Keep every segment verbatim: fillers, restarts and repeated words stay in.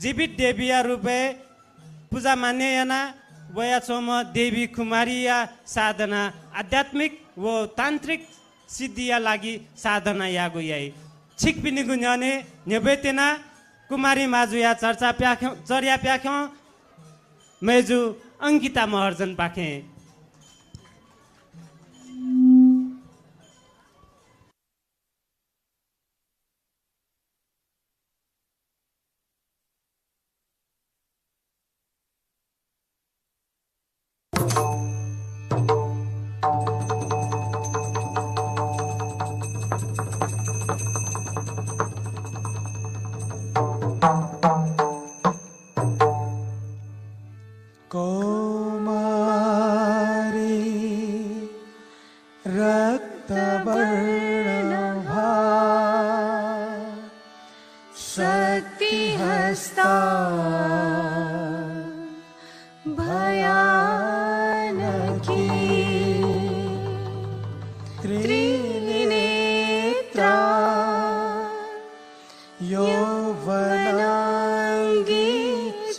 जीवित देवीया रूपय् पुजा मान्यं यानाः वयाच्वंम्ह देवी कुमारीया साधना आध्यात्मिक व तान्त्रिक सिद्धिया लागि साधना याःगु याइ। छिकपिनिगु न्ह्यःने न्ह्यब्वये त्यना कुमारी माजुया चर्चा प्याखं, चर्या प्याखं मय्जु अंकिता महर्जनपाखें। कौमारी रक्तवर्णभा शक्तिहस्ता भयानकी त्रिनेत्रा यौवनाङ्गी च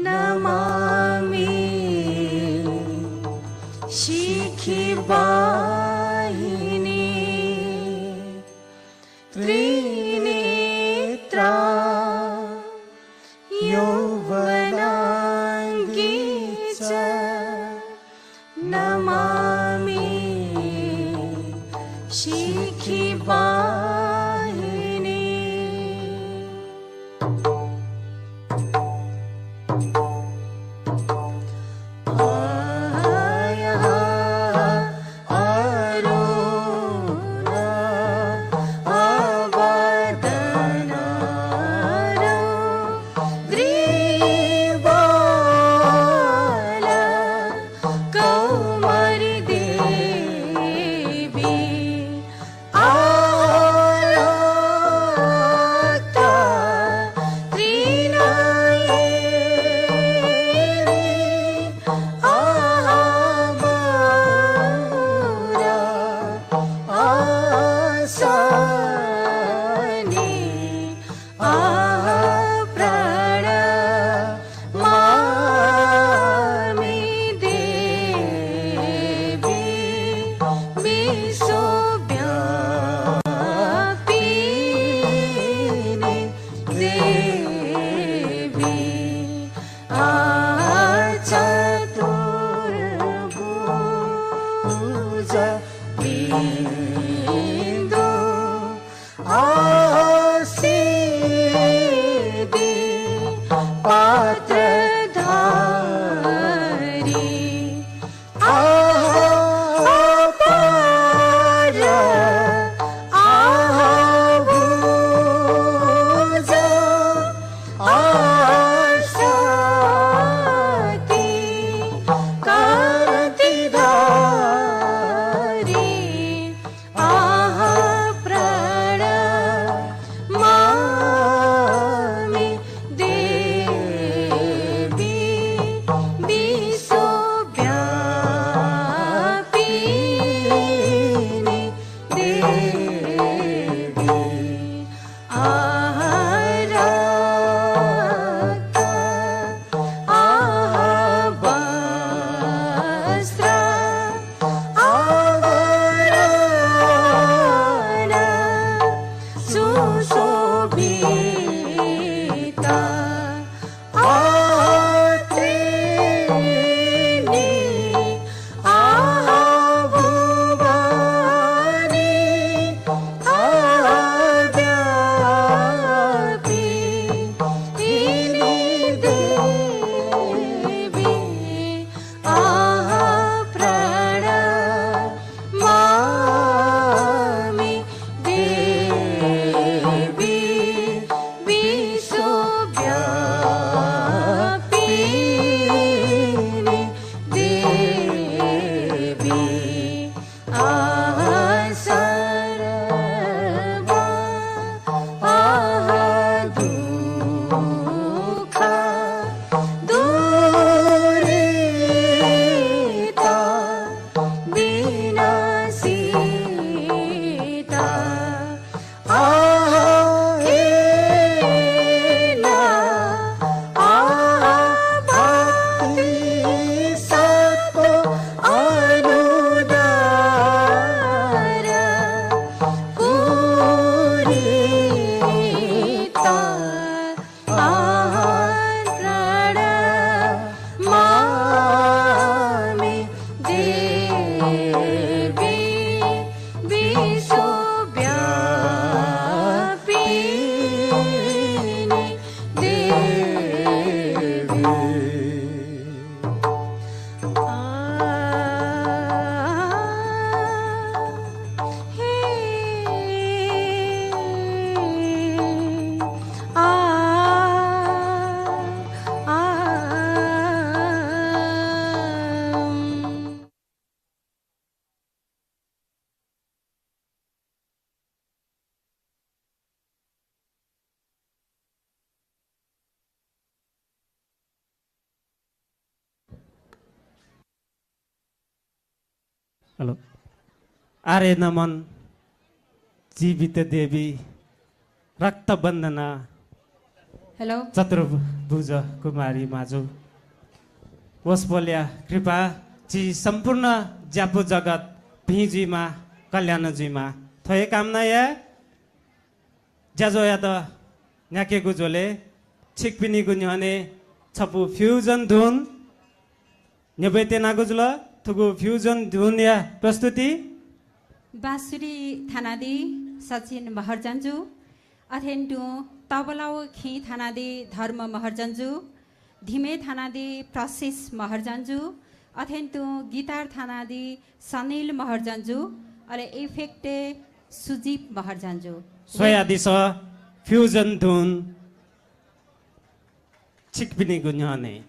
नमामि शिखिवाहिनी। त्रिनेत्रा यौवनाङ्गी च नमामि शिखिवाहिनी। कौमारी देवी आलोक त्रिनयनी आहा मौर आसनी आहा प्रणमामि देवी विश्वव्यापिनी देवी आहा चतुर्भुज बिन्दु आहा सिद्धि पात्रधारी आहा अपार आहा भुज आहा शक्ति कान्तिधारी आहा प्रणमामि देवी हेलो। आर्य नमन, जीवित देवी, रक्तवन्दना, हेलो। चतुर्भुज कुमारी माजु, वसपोलया कृपा, झी सम्पूर्ण ज्यापु जगत भिं जुइमा, कल्याण जुइमा, थ्व हे कामना याये। ज्याझ्वःयात न्ह्याकेगु झ्वलय् छिकपिनिगु न्ह्यःने छपु फ्युजन धुन न्ह्यब्वये त्यनागु जुल। थुगु फ्युजन धुनया प्रस्तुति बाँसुरी थानादी सचिन महर्जनजु, अथें तुं तबला व खिं थानादी धर्म महर्जनजु, धिमे थानादी प्रशिष महर्जनजु, अथें तुं गिटार थानादी सनिल महर्जनजु, अले इफेक्टय् सुजीव महर्जनजु। स्वयादिसँ फ्युजन धुन छिकपिनिगु न्ह्यःने।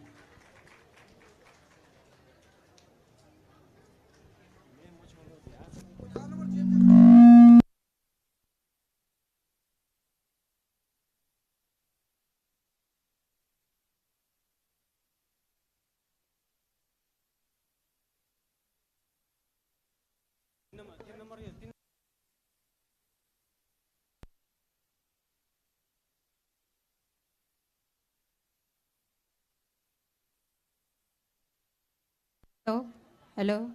Hello, hello.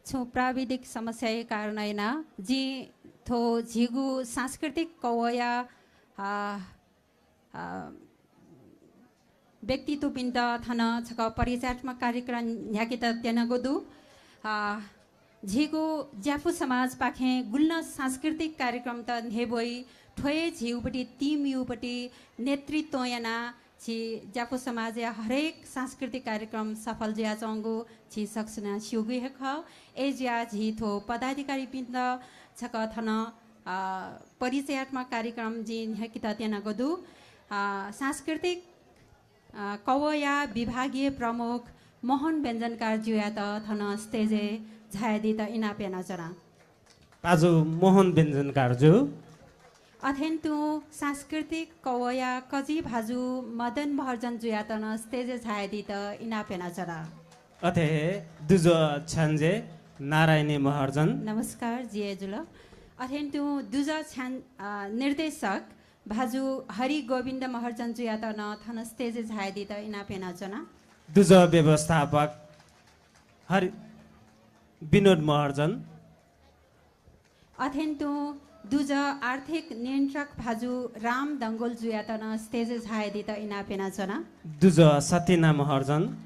छुं प्राविधिक समस्याया कारणं यानाः जिं थ्व झीगु सांस्कृतिक कवःया, आ, आ, व्यक्तित्वपिन्त थन छकः परिचयात्मक कार्यक्रम न्ह्याकेत त्यनागु दु। आ, झीगु ज्यापु समाजपाखें गुलिं नं सांस्कृतिक कार्यक्रमत न्ह्यब्वइ, थ्व हे झीगुपट्टि team युपट्टि नेतृत्वं यानाः झी ज्यापु समाजया हरेक सांस्कृतिक कार्यक्रम सफल जुयाच्वंगु झी सकसिनं स्यूगु हे खः। अय्‌जुयाः झी थ्व पदाधिकारीपिन्त छकः थन, अ, परिचयात्मक कार्यक्रम जिं न्ह्याकेत त्यनागु दु। अ, सांस्कृतिक, अ, कवःया विभागीय प्रमुख मोहन व्यञ्जनकारजुयात थन stage-य् झायादीत इनाप यानाच्वना। पाजु मोहन व्यञ्जनकारजु। अथें तुं सांस्कृतिक कवःया कजि भाजु मदन महर्जनजुयात नं stage-य् झायादीत इनाप यानाच्वना। अथे हे दुजः छ्याञ्जे नारायणी महर्जन। नमस्कार, जि हे जुल। अथें तुं दुजः छ्याञ्-, अ, निर्देशक भाजु हरि गोविन्द महर्जनजुयात नं थन stage-य् झायादीत इनाप यानाच्वना। दुजः व्यवस्थापक हरि विनोद महर्जन। अथें तुं दुजः आर्थिक नियन्त्रक भाजु राम डंगोलजुयात नं stage-य् झायादीत इनाप यानाच्वना। दुजः सत्यना महर्जन।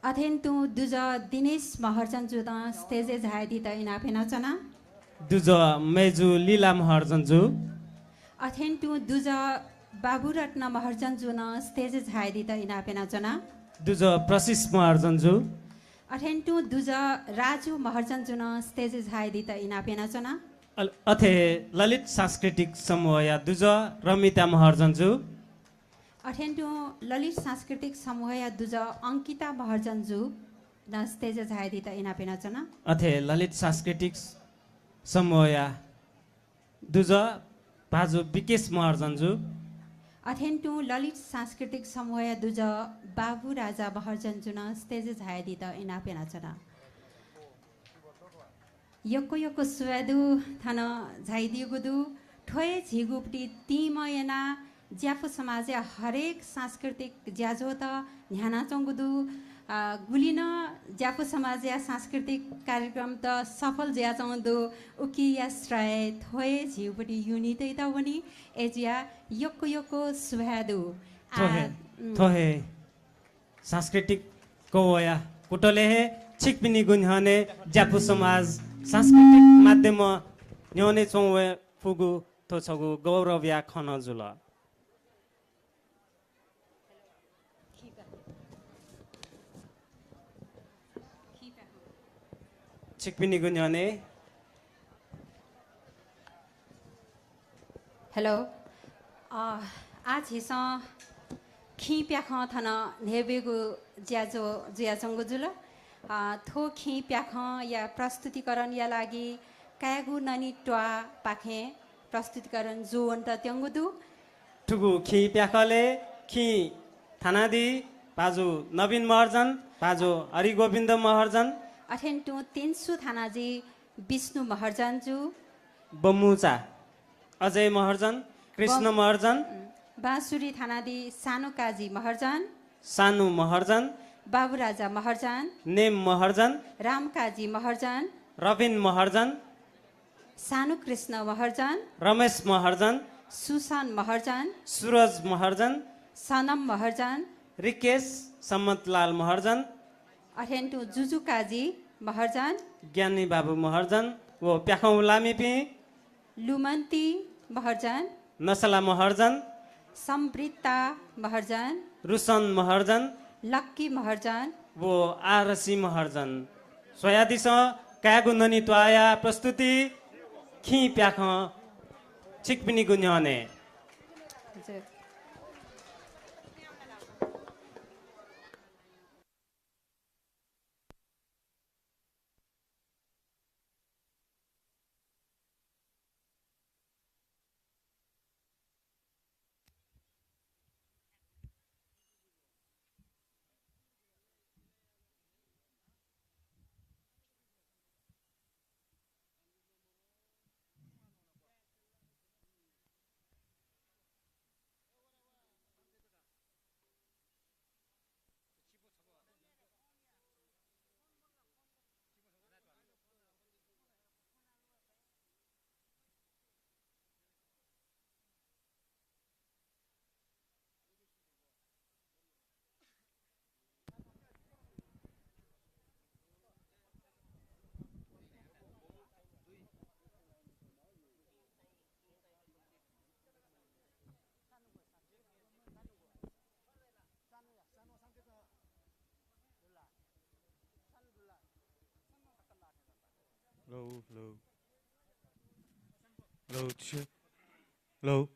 अथें तुं दुजः दिनेश महर्जनजु नं stage-य् झायादीत इनाप यानाच्वना। दुजः मय्‌जु लीला महर्जनजु। अथें तुं दुजः बाबुरत्न महर्जनजु नं stage-य् झायादीत इनाप यानाच्वना। दुजः प्रशिष महर्जनजु। अथें तुं दुजः राजु महर्जनजु नं stage-य् झायादीत इनाप यानाच्वना। अल-, अथे ललित सांस्कृतिक समूहया दुजः रमिता महर्जनजु। अथें तुं ललित सांस्कृतिक समूहया दुजः अंकिता महर्जनजु नं stage-य् झायादीत इनाप यानाच्वना। अथे ललित सांस्कृतिक समूहया दुजः भाजु विकेश महर्जनजु। अथें तुं ललित सांस्कृतिक समूहया दुजः बाबु राजा महर्जनजु नं stage-य् झायादीत इनाप यानाच्वना। यक्व यक्व सुभाय् दु, थन झायादीगु दु। थ्व हे झीगुपट्टि team यानाः ज्यापु समाजया हरेक सांस्कृतिक ज्याझ्वःत न्ह्यानाच्वंगु दु। अ, गुलिं नं ज्यापु समाजया सांस्कृतिक कार्यक्रमत सफल जुयाच्वंगु दु। उकिया श्रेय थ्व हे झीगुपट्टि unit-यात वनी। अय्‌जुयाः यक्व यक्व सुभाय् दु। थ्व हे, आ, उम्। थ्व हे सांस्कृतिक कवःया कुतलय् हे छिकपिनिगु न्ह्यःने ज्यापु समाज सांस्कृतिक माध्यमं न्ह्यःने च्वंवये फुगु थ्व छगू गौरवया खँ नं जुल। छिकपिनिगु न्ह्यःने हेलो। अ, आः झीसं खिं प्याखं थन न्ह्यब्वयेगु ज्याझ्वः जुयाच्वंगु जुल। अ, थ्व खिं प्याखंया प्रस्तुतिकरणया लागि काय्‌गू ननी त्वाःपाखें प्रस्तुतिकरण जूवनेत त्यंगु दु। थुगु खिं प्याखलय् खिं थानादी भाजु नवीन महर्जन, भाजु हरिगोविन्द महर्जन। अथें तुं तेन्सु थानाजि विष्णु महर्जन जु। बमुचा अजय महर्जन, कृष्ण बम-, महर्जन। बाँसुरी थानादि सानु काजी महर्जन। सानु महर्जन। बाबुराजा महर्जन। नेम महर्जन। राम काजी महर्जन। रविन महर्जन। सानु कृष्ण महर्जन। रमेश महर्जन। सुशान्त महर्जन। सुरज महर्जन। सनम महर्जन। रिकेश सम्मतलाल महर्जन। अथें तुं जुजु काजी महर्जन। ज्ञानी बाबु महर्जन व प्याखं हुलामिपिं। लुमन्ती महर्जन। नसला महर्जन। समृद्धा महर्जन। रुसन महर्जन। लक्की महर्जन। व आरसी महर्जन। स्वयादिसँ काय्‌गु ननि त्वाःया प्रस्तुति खिं प्याखं छिकपिनिगु न्ह्यःने। हजुर। Hello, hello. Hello, teacher. Hello.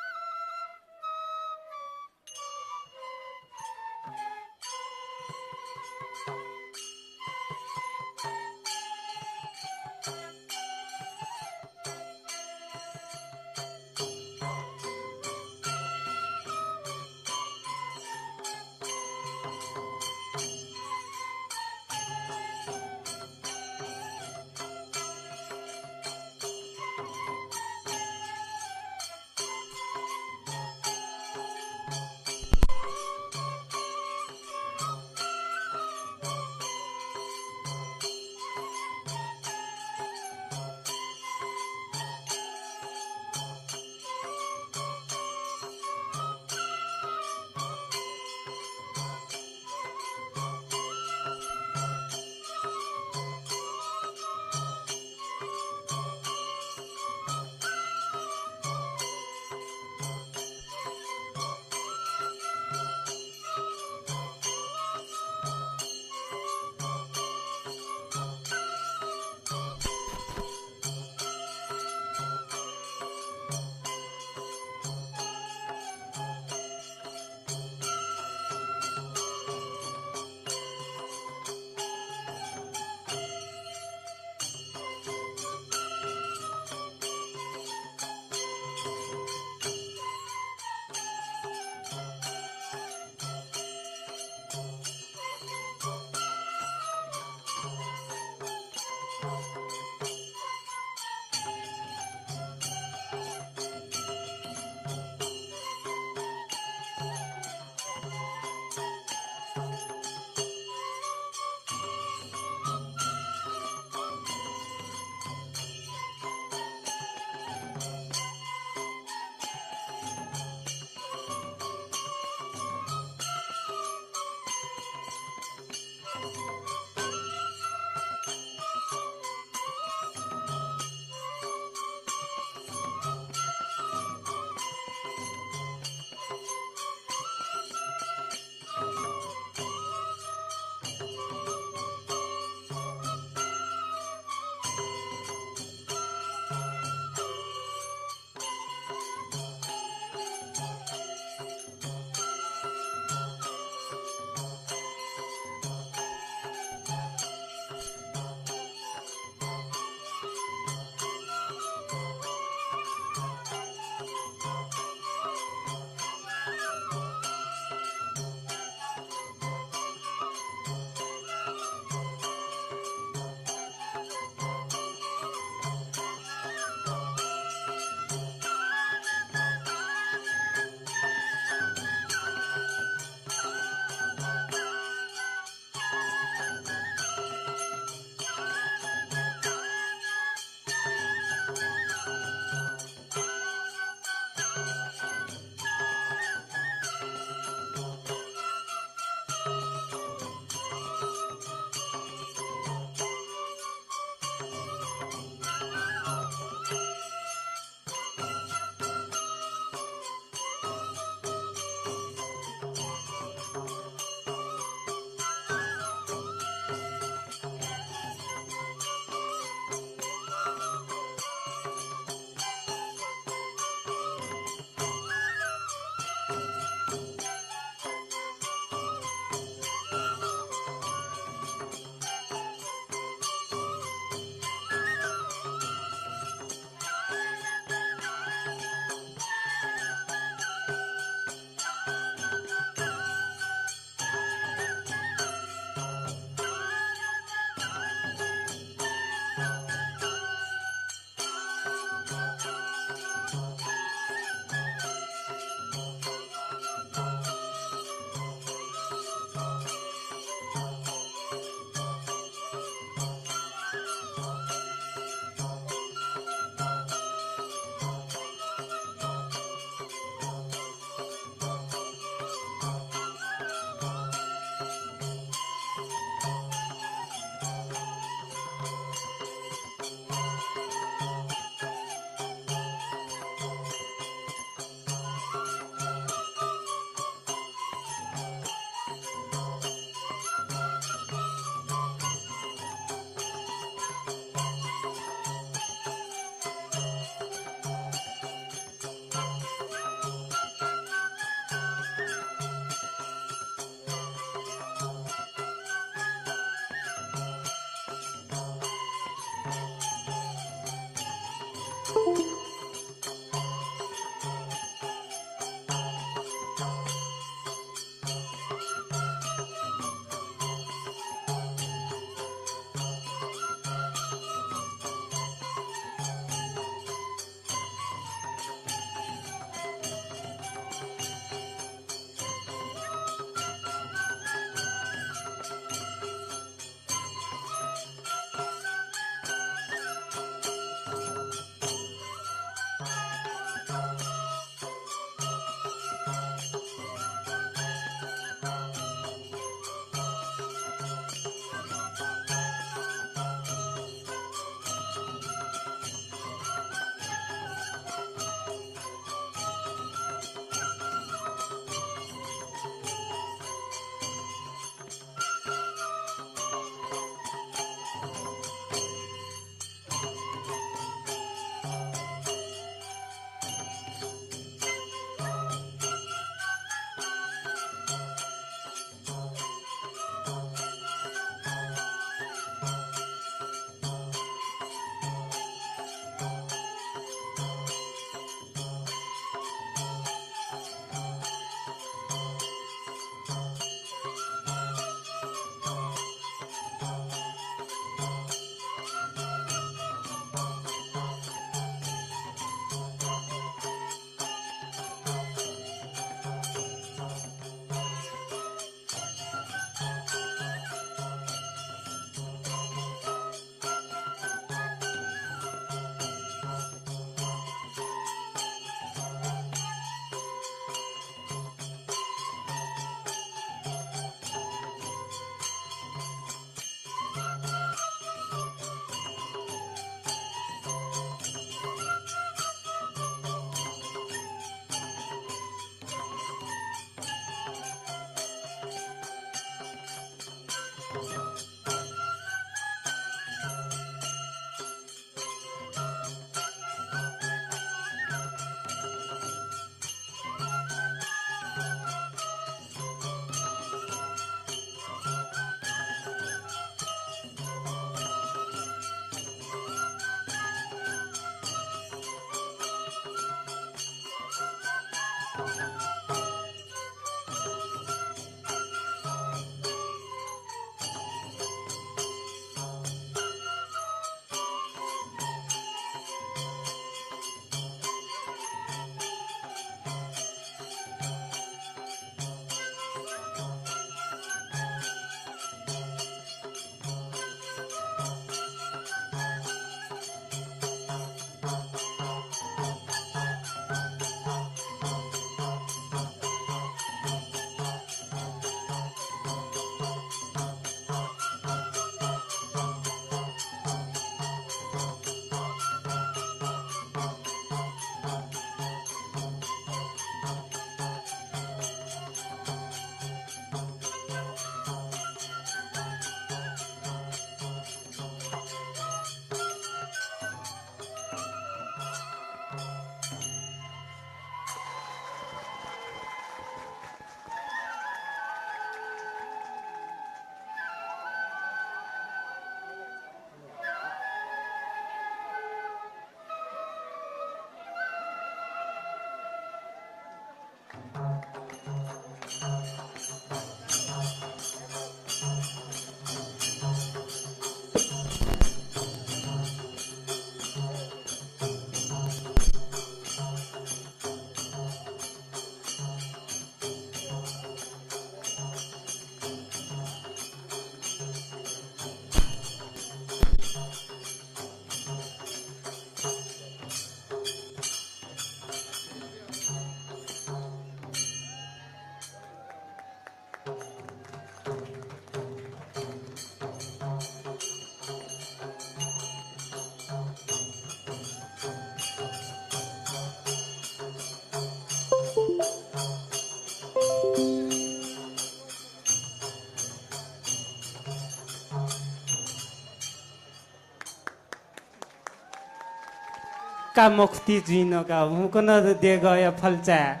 का मखुति जुइन का, हुंकन देगःया फल्चा।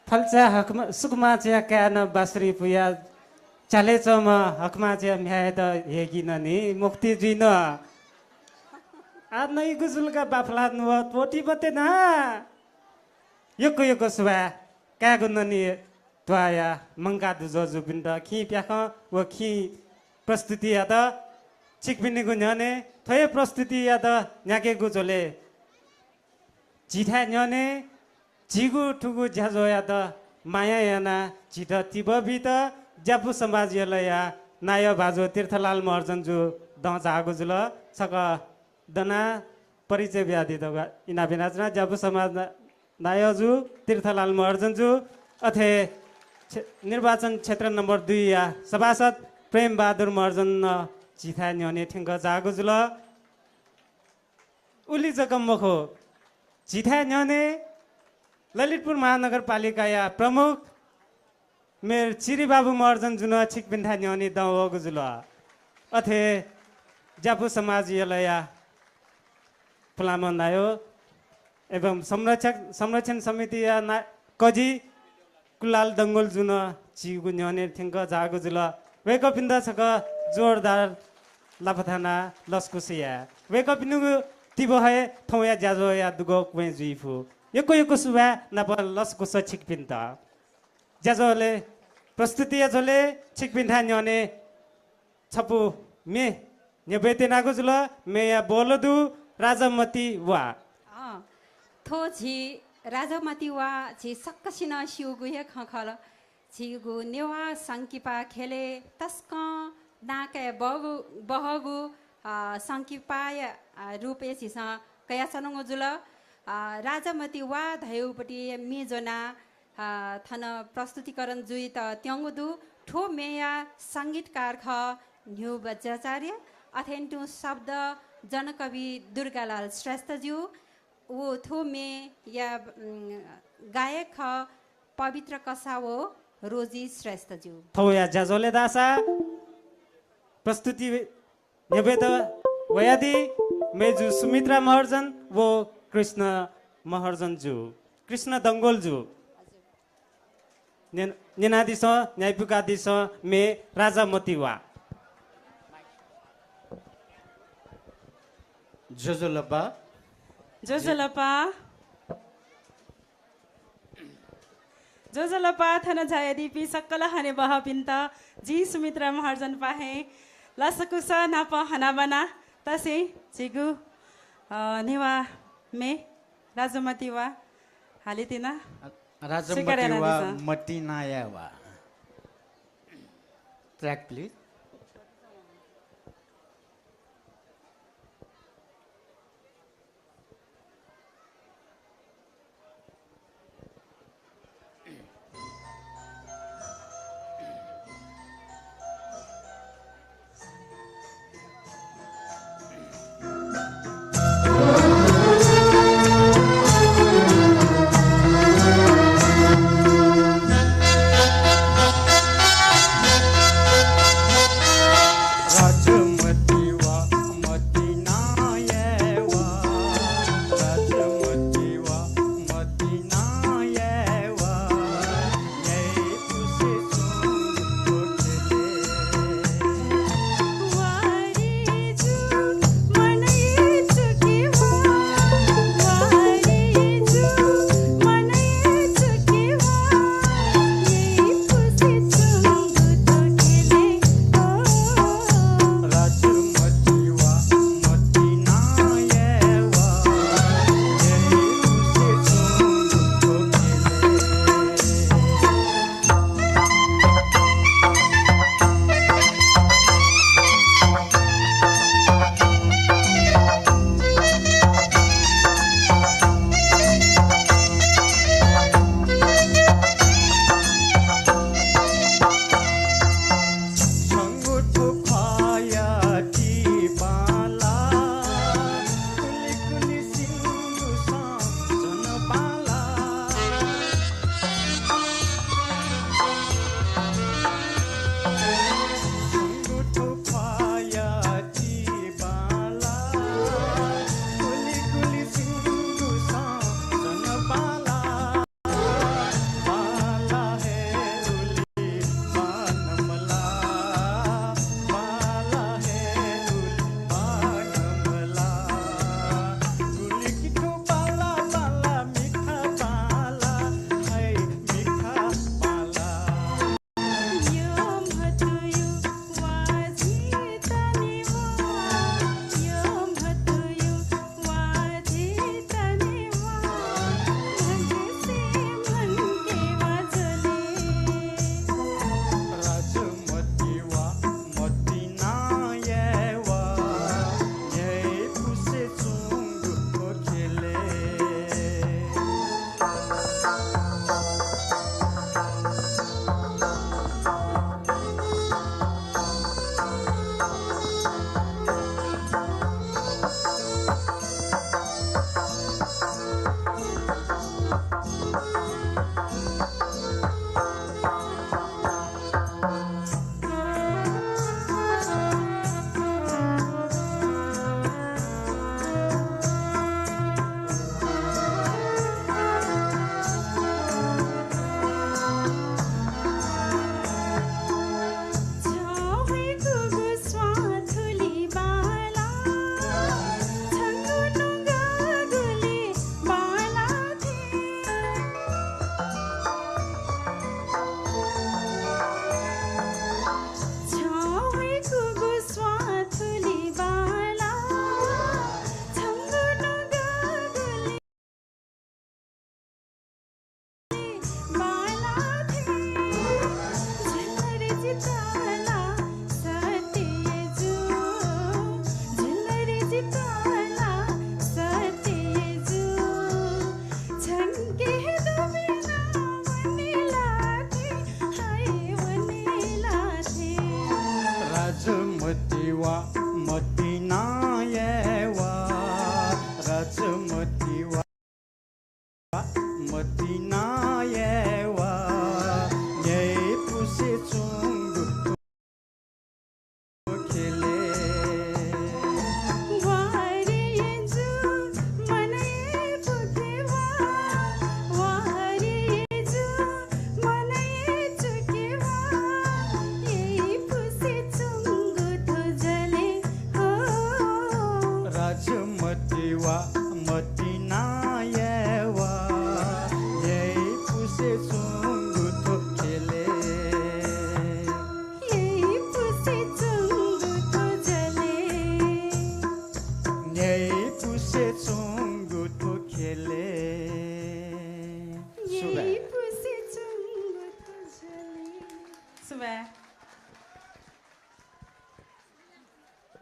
फल्चा हकमा-, सुकुमाचया काय्‌नं बाँसुरी पुया चाले चम्ह हकमाचया म्ह्याय्‌यात हेगिन नि मखुति जुइन। आः नइगु जुल का बाफलाः नुगः त्वःति मते ना। यक्व यक्व सुभाय्। काय्‌गु ननि त्वाःया मंकाः दुजः जूपिन्त खिं प्याखं व खिं प्रस्तुतियात छिकपिनिगु न्ह्यःने थ्व हे प्रस्तुतियात न्ह्याकेगु झ्वलय् झीथाय् न्ह्यःने झीगु थुगु ज्याझ्वःयात माया यानाः झीत तिबः बीत ज्यापु समाज यलया नायः भाजु तीर्थलाल महर्जन जु दँ झाःगु जुल। छकः दनाः परिचय बियादीत इनाप यानाच्वना। ज्यापु समाज ना-, नायःजु तीर्थलाल महर्जनजु, अथे क्षे-, निर्वाचन क्षेत्र नम्बर दुईया सभासद प्रेम बहादुर महर्जन नं झीथाय् न्ह्यःने थ्यंक झाःगु जुल। उलि जक मखु, झीथाय् न्ह्यःने ललितपुर महानगरपालिकाया प्रमुख मेयर चिरिबाबु महर्जन जु नं छिकपिन्थाय् न्ह्यःने दं वःगु जुल। अथे ज्यापु समाज यलया पुलांम्ह नायः एवं संरक्षक, संरक्षण समितिया ना-, कजि कुलाल डंगोल जु नं झीगु न्ह्यःने थ्यंक झाःगु जुल। वय्‌कःपिन्त छकः जोरदार लापा थानाः लसकुस याये। वय्‌कःपिनिगु तिबः हे थौंया ज्याझ्वःया दुगः क्वँय् जुइ फु। यक्व यक्व सुभाय् नाप लसकुस छिकपिन्त। ज्याझ्वलय् प्रस्तुतिया झ्वलय् छिकपिन्थाय् न्ह्यःने छपु म्ये न्ह्यब्वये त्यनागु जुल। म्येया बोल दु राजामति वा। अँ, थ्व झी राजामति वा झी सकसिनं स्यूगु हे खँ खः। झीगु नेवाः संकिपा ख्यलय् तसकं नांकाय् बहःगु, बहःगु, अ, संकिपाया, अ, रूपय् झीसं कयाच्वनागु जुल। अ, राजामति वा धयागुपट्टि म्ये ज्वनाः अ, थन प्रस्तुतिकरण जुइत त्यंगु दु। थ्व म्येया संगीतकार खः न्ह्यू बज्राचार्य, अथें तुं शब्द जनकवि दुर्गालाल श्रेष्ठज्यू। व थ्व म्येया, उम्, गायक खः पवित्र कसाः व रोजी श्रेष्ठज्यू। थौंया ज्याझ्वलय् धाःसा प्रस्तुति न्ह्यब्वयेत वयादी मय्जु सुमित्रा महर्जन व कृष्ण महर्जनज्यू, कृष्ण डंगोलज्यू। न्यन-, न्यनादिसँ, न्याय्पुकादिसँ, मय् राजामतिवा। ज्वजलपा। ज्वजलपा। ज्वजलपा, थन झायादीपिं सकल हनेबहःपिन्त जिं सुमित्रा महर्जनपाखें लसकुस न्हापां हनाबना तसें झीगु, अ, नेवाः मय् राजामतिवा हालेत्यना। स्वीकार यानादिसँ। राजामतिवा, मतिनाया वा। Track, please.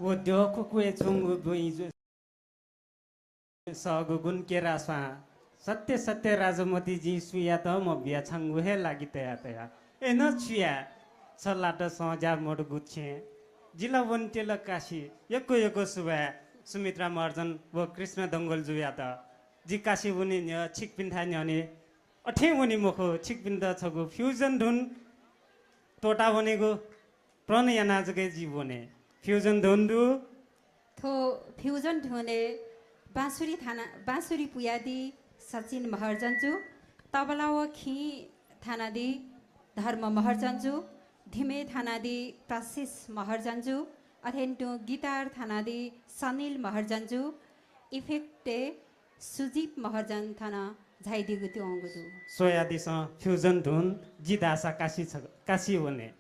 व द्यः खुकुय् च्वंगु बुँइ जु-, सःगु गुण केरास्वां, सत्य सत्य राजमति जिं सुयातं मबिया छंगु हे लागि तया तया। अय्‌नं छु याये, छ लात सँ ज्या मदुगु छेँ। जि ला वनेत्यल काशी। यक्व यक्व सुभाय् सुमित्रा महर्जन व कृष्ण डंगोल जुयात। जि काशी वने न्ह्यः छिकपिन्थाय् न्ह्यःने अथें वने मखु, छिकपिन्त छगू फ्युजन धुन त्वःता वनेगु प्रण याना जक जि वने। फ्युजन धुन दु। थ्व फ्युजन धुनय् बाँसुरी थाना, बाँसुरी पुयादी सचिन महर्जन जु, तबला व खिं थानादी धर्म महर्जन जु, धिमे थानादी प्रशिष महर्जन जु, अथें तुं गिटार थानादी सनिल महर्जन जु, इफेक्टय् सुजीव महर्जन थन झाइदीगु त्यंगु दु। स्वयादिसँ फ्युजन धुन जि धाःसा काशी छ-, काशी वने।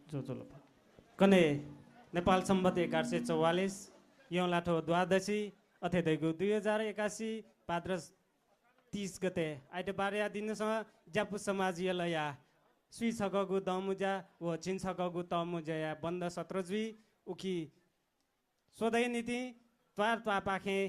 ज्वजलपा। कन्हय् नेपाल सम्बत एघार सय चौवालिस, यंलाथ्व द्वादशी, अथे धइगु दुई हजार एकासी भाद्र तीस गते आइतबारया दिनसं ज्यापु समाज यलया स्वीछकःगु दँमुँज्या व झिंछकःगु तःमुँज्याया बन्द सत्र जुइ। उकी स्वदँया निंतिं त्वाःत्वाःपाखें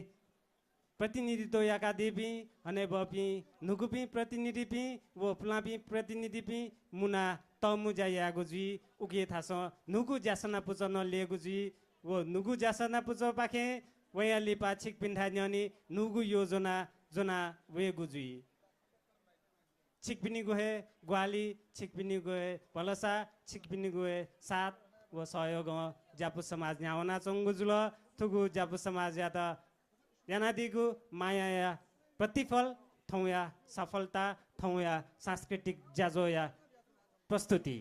प्रतिनिधित्व याकादीपिं हनेबहःपिं न्हूगुपिं प्रतिनिधिपिं व पुलांपिं प्रतिनिधिपिं मुनाः तःमुँज्या यायेगु जुइ। उकी थासं न्हूगु ज्यासना पुचः नं ल्ययेगु जुइ। व न्हूगु ज्यासना पुचःपाखें वया लिपा छिकपिन्थाय् न्ह्यःने न्हूगु योजना ज्वना वयेगु जुइ। छिकपिनिगु हे ग्वाहालि, छिकपिनिगु हे भलसा, छिकपिनिगु हे साथ व सहयोगं ज्यापु समाज न्ह्यावनाच्वंगु जुल। थुगु ज्यापु समाजयात यानादीगु मायाया प्रतिफल थौंया सफलता, थौंया सांस्कृतिक ज्याझ्वःया प्रस्तुति।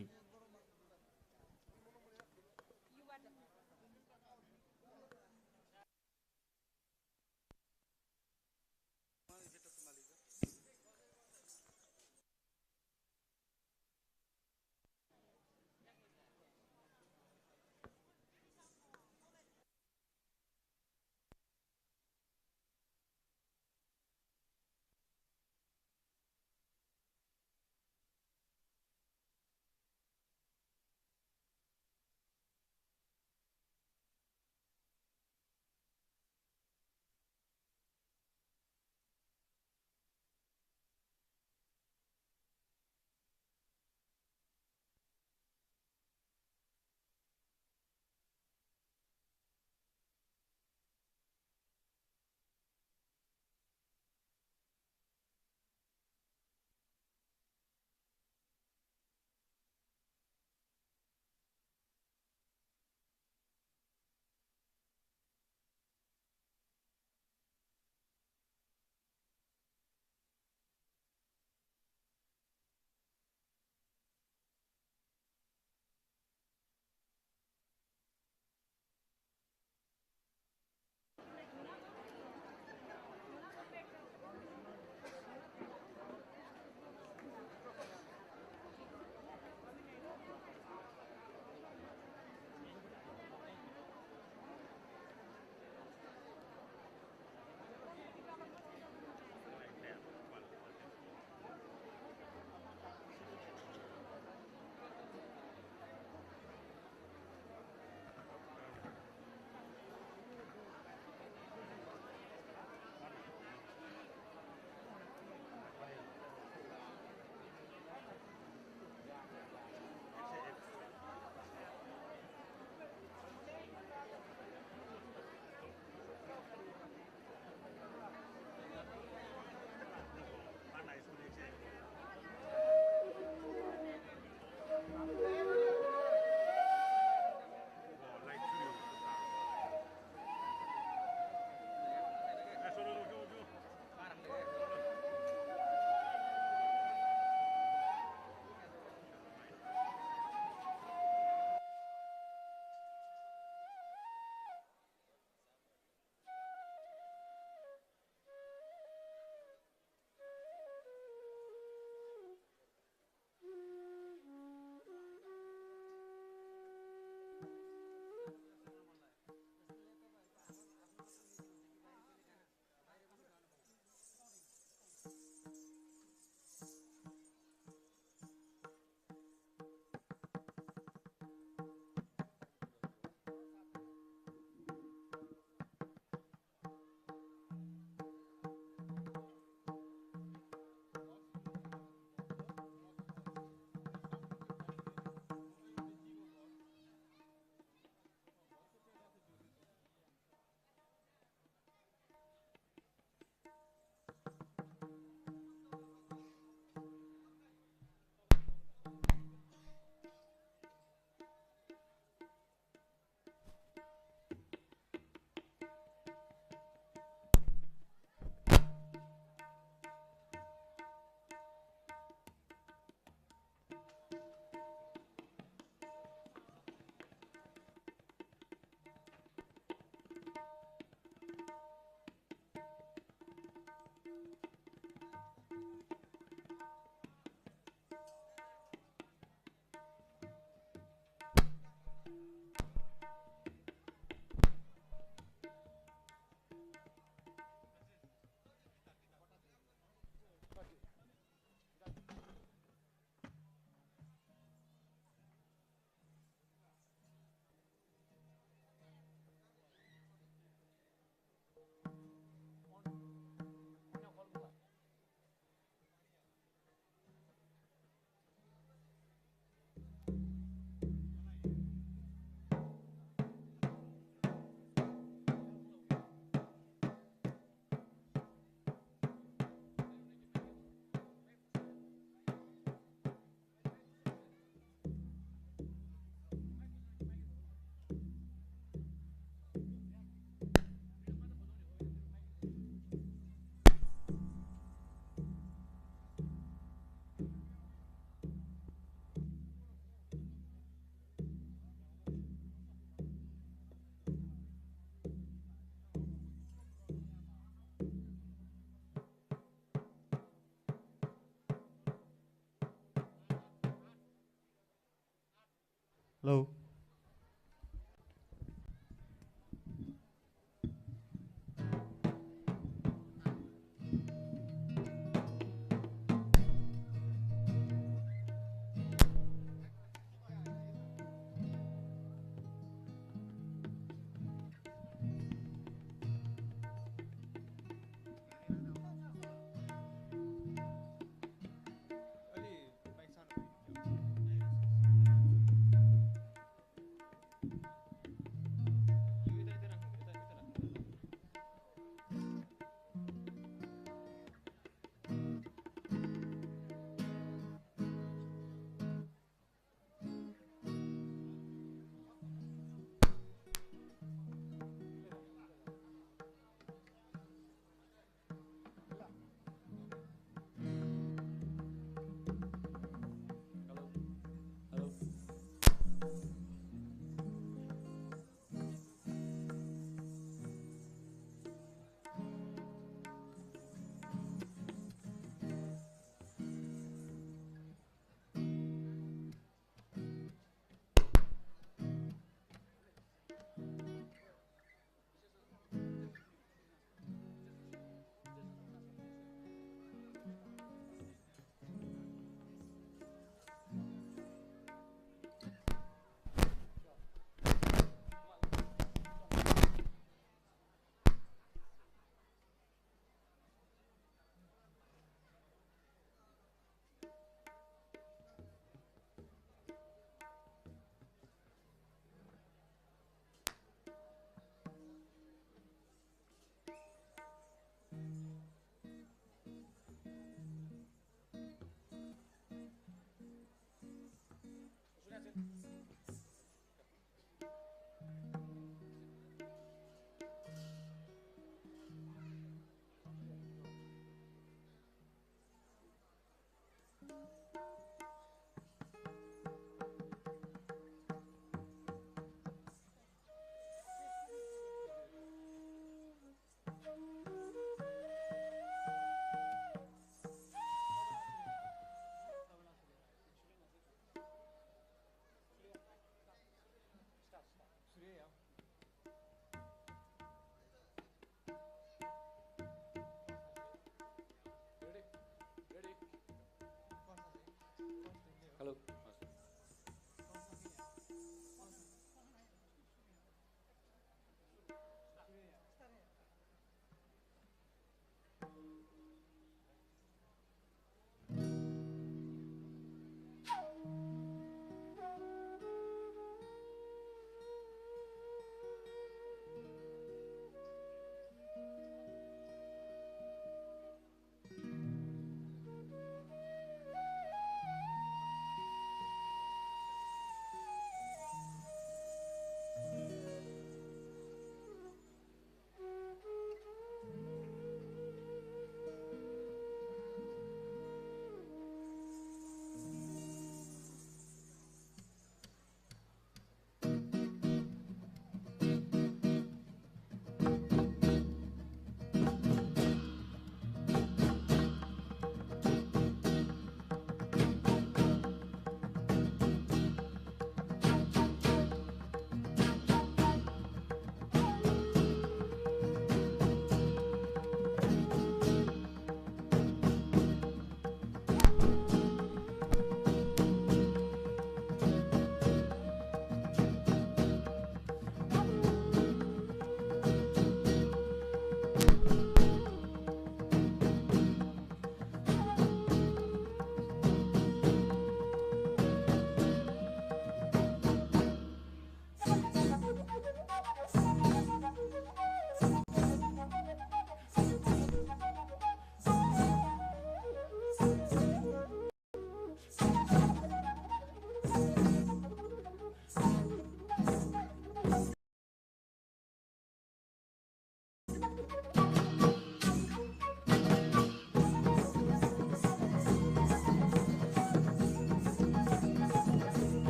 Hello.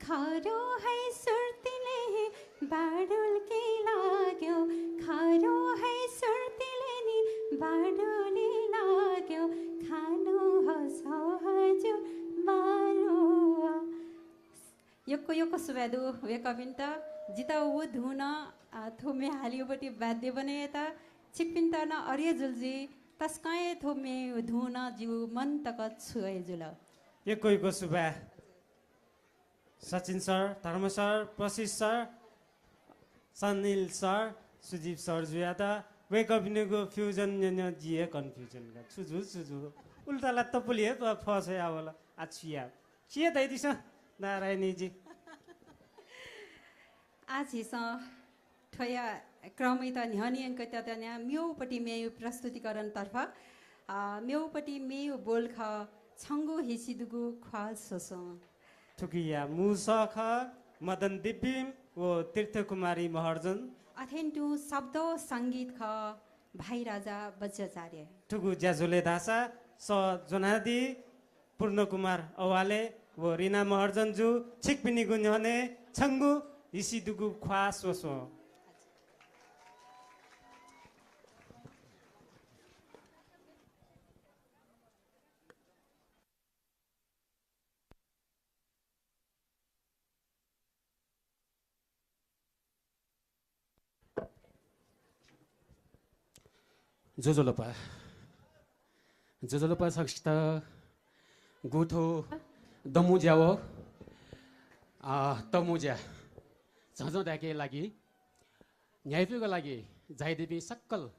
खरो है सुर्तीले बाडुल्के लाग्यो, खरो है सुर्तीले नि बाडुले लाग्यो, खानु हस हजुर बालुवा। यक्व यक्व सुभाय् दु वय्कःपिन्त। जितः व धुन, अ, थ्व म्ये हालियोपट्टि बाध्य बने यात। छिकपिन्त नं अरिया जुल जुइ, तसकं हे थ्व म्ये धुन जिगु मन तक छुइ जुल। यक्व यक्व सुभाय्। सचिन सर, धर्म सर, प्रशिष सर, सनिल सर, सुजीव सर जुयात वय्कःपिनिगु fusion न्यं न्यं जि हे confusion का। छु जू, छु जू। उल्टा ला तपुलि हे फ-, फः स्वया वल। आ छु या। छु या धयादिसँ, नारायणीजी। आः झीसं थ्वया क्रमयात न्ह्यःने यंकेत त्यानाः म्येउपट्टि म्येयु प्रस्तुतिकरणतर्फ, अ, म्येउपट्टि म्येयु बोल खः, छंगु हिसि दुगु ख्वाः स्वस्वं। थुकिया मू सः खः मदन दिव्यम व तीर्थकुमारी महर्जन। अथें तुं शब्द व संगीत खः भाइराजा बज्राचार्य। थुगु ज्याझ्वलय् धाःसा सः ज्वनादी पूर्णकुमार अवाले व रिना महर्जन जु। छिकपिनिगु न्ह्यःने छंगु हिसि दुगु ख्वाः स्वस्वं। ज्वजलपा। ज्वजलपा सकसित। गुथु दमुज्या व, आ, तमुज्या झंझं दाय्केया लागि न्ह्याइपुइगु लागि झायादीपिं सकल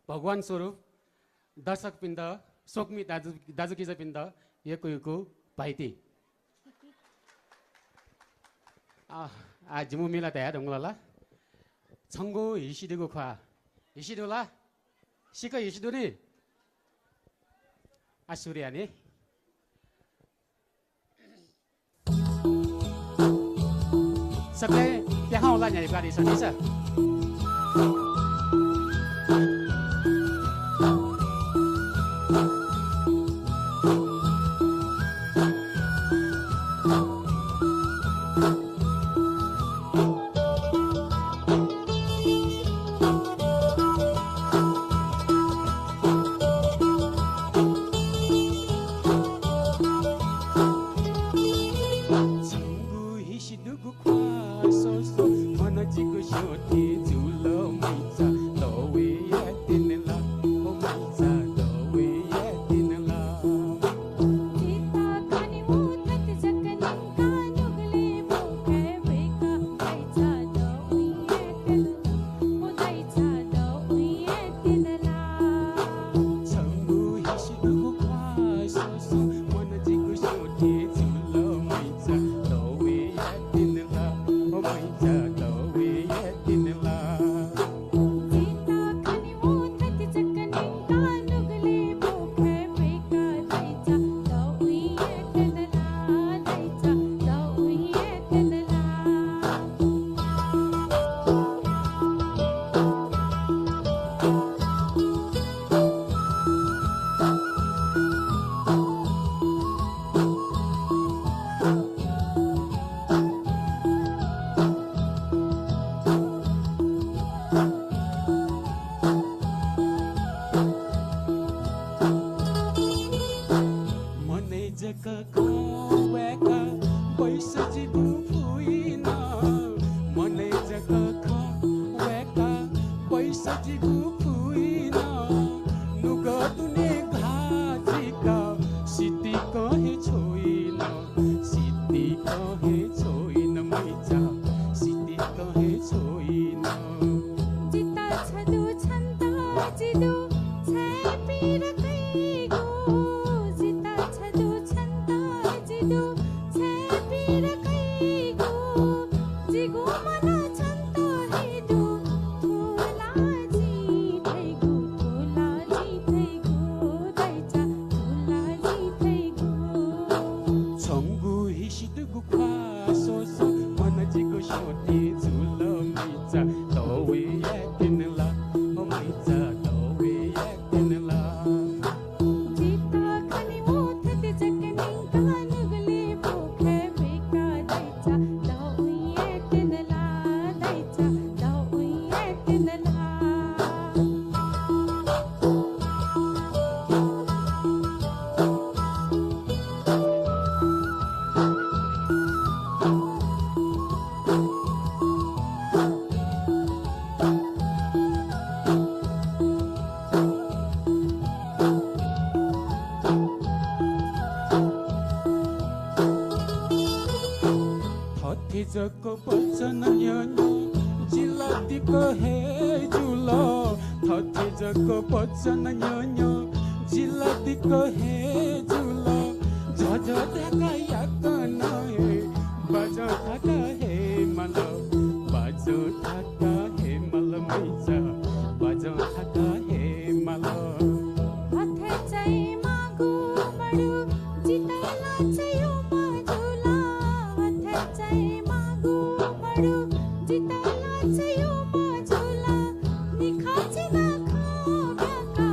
भगवान स्वरूप दर्शकपिन्त, स्वकुमि दाजु, दाजुकिजापिन्त यक्व यक्व भाइति। आ, आ, जिमु मिला धया धुंगल ला। छंगु हिसि दुगु ख्वाः। हिसि दु ला? सिक्क हिसि दु नि? आ, सुरु याये नि। सकलें प्याखं हुला न्ह्याइपुकादिसँ नि सर। छंगु हिसि दुगु ख्वाः स्वस्वं, मन जिगु स्यंथें जुल मैचा, दवे यायेत्यन ला, ओ मैचा, दवे यायेत्यन ला। जितः खनेवं थथे जक न्यंकाः नुगलय् भुखाय् वय्काः, दाइचा दवे यायेत्यन ला, ओ दाइचा दवे यायेत्यन ला। छंगु हिसि दुगु ख्वाः स्वस्वं, मन जिगु स्यंथें जुल मैचा, दवे यायेत्यन ला, ओ मैचा, दवे यायेत्यन ला। जितः खनेवं थथे जक न्यंकाः नुगलय् भुखाय् वय्काः, दाइचा दवे यायेत्यन ला, दाइचा दवे यायेत्यन ला। मनय् जक खँ वय्काः बैस जिगु फुइन। मनय् जक खँ वय्काः बैस जिगु फुइन। नुगः दुने घाः जिकाः सितिकं हे छ्वइन। सितिकं हे छ्वइन मैचा, सितिकं हे छ्वइन। जितः छ दु छन्त जि दु छाय् पीर कइगु। जितः छ दु छन्त जि दु छाय् पीर कइगु। जिगु मन छन्त हे दु, थुला जिं धइगु, थुला जिं धइगु, दाइचा थुला जिं धइगु। छंगु हिसि दुगु ख्वाः स्वस्वं, मन जिगु स्यंथें जुल मैचा, दवे यायेत्यन ला, ओ मैचा, दवे यायेत्यन ला। जितः खनेवं थथे जक न्यंकाः नुगलय् भुखाय् वय्काः, दाइचा जक वचन न्यँ न्यँ, जिला दिक्क हे जुल। थथे जक वचन न्यँ न्यँ, जिला दिक्क हे जुल। झःझः धाका याकनं हे, बाजं धाका हे माल, बाजं धाका हे माल मैचा, बाजं धाका हे माल। अथे चाहिँ मागु मरु, जितला चाहिँ मजुला। अथे चाहिँ मागु मरु, जितला चाहिँ मजुला। निखा चिना खँ ब्याका,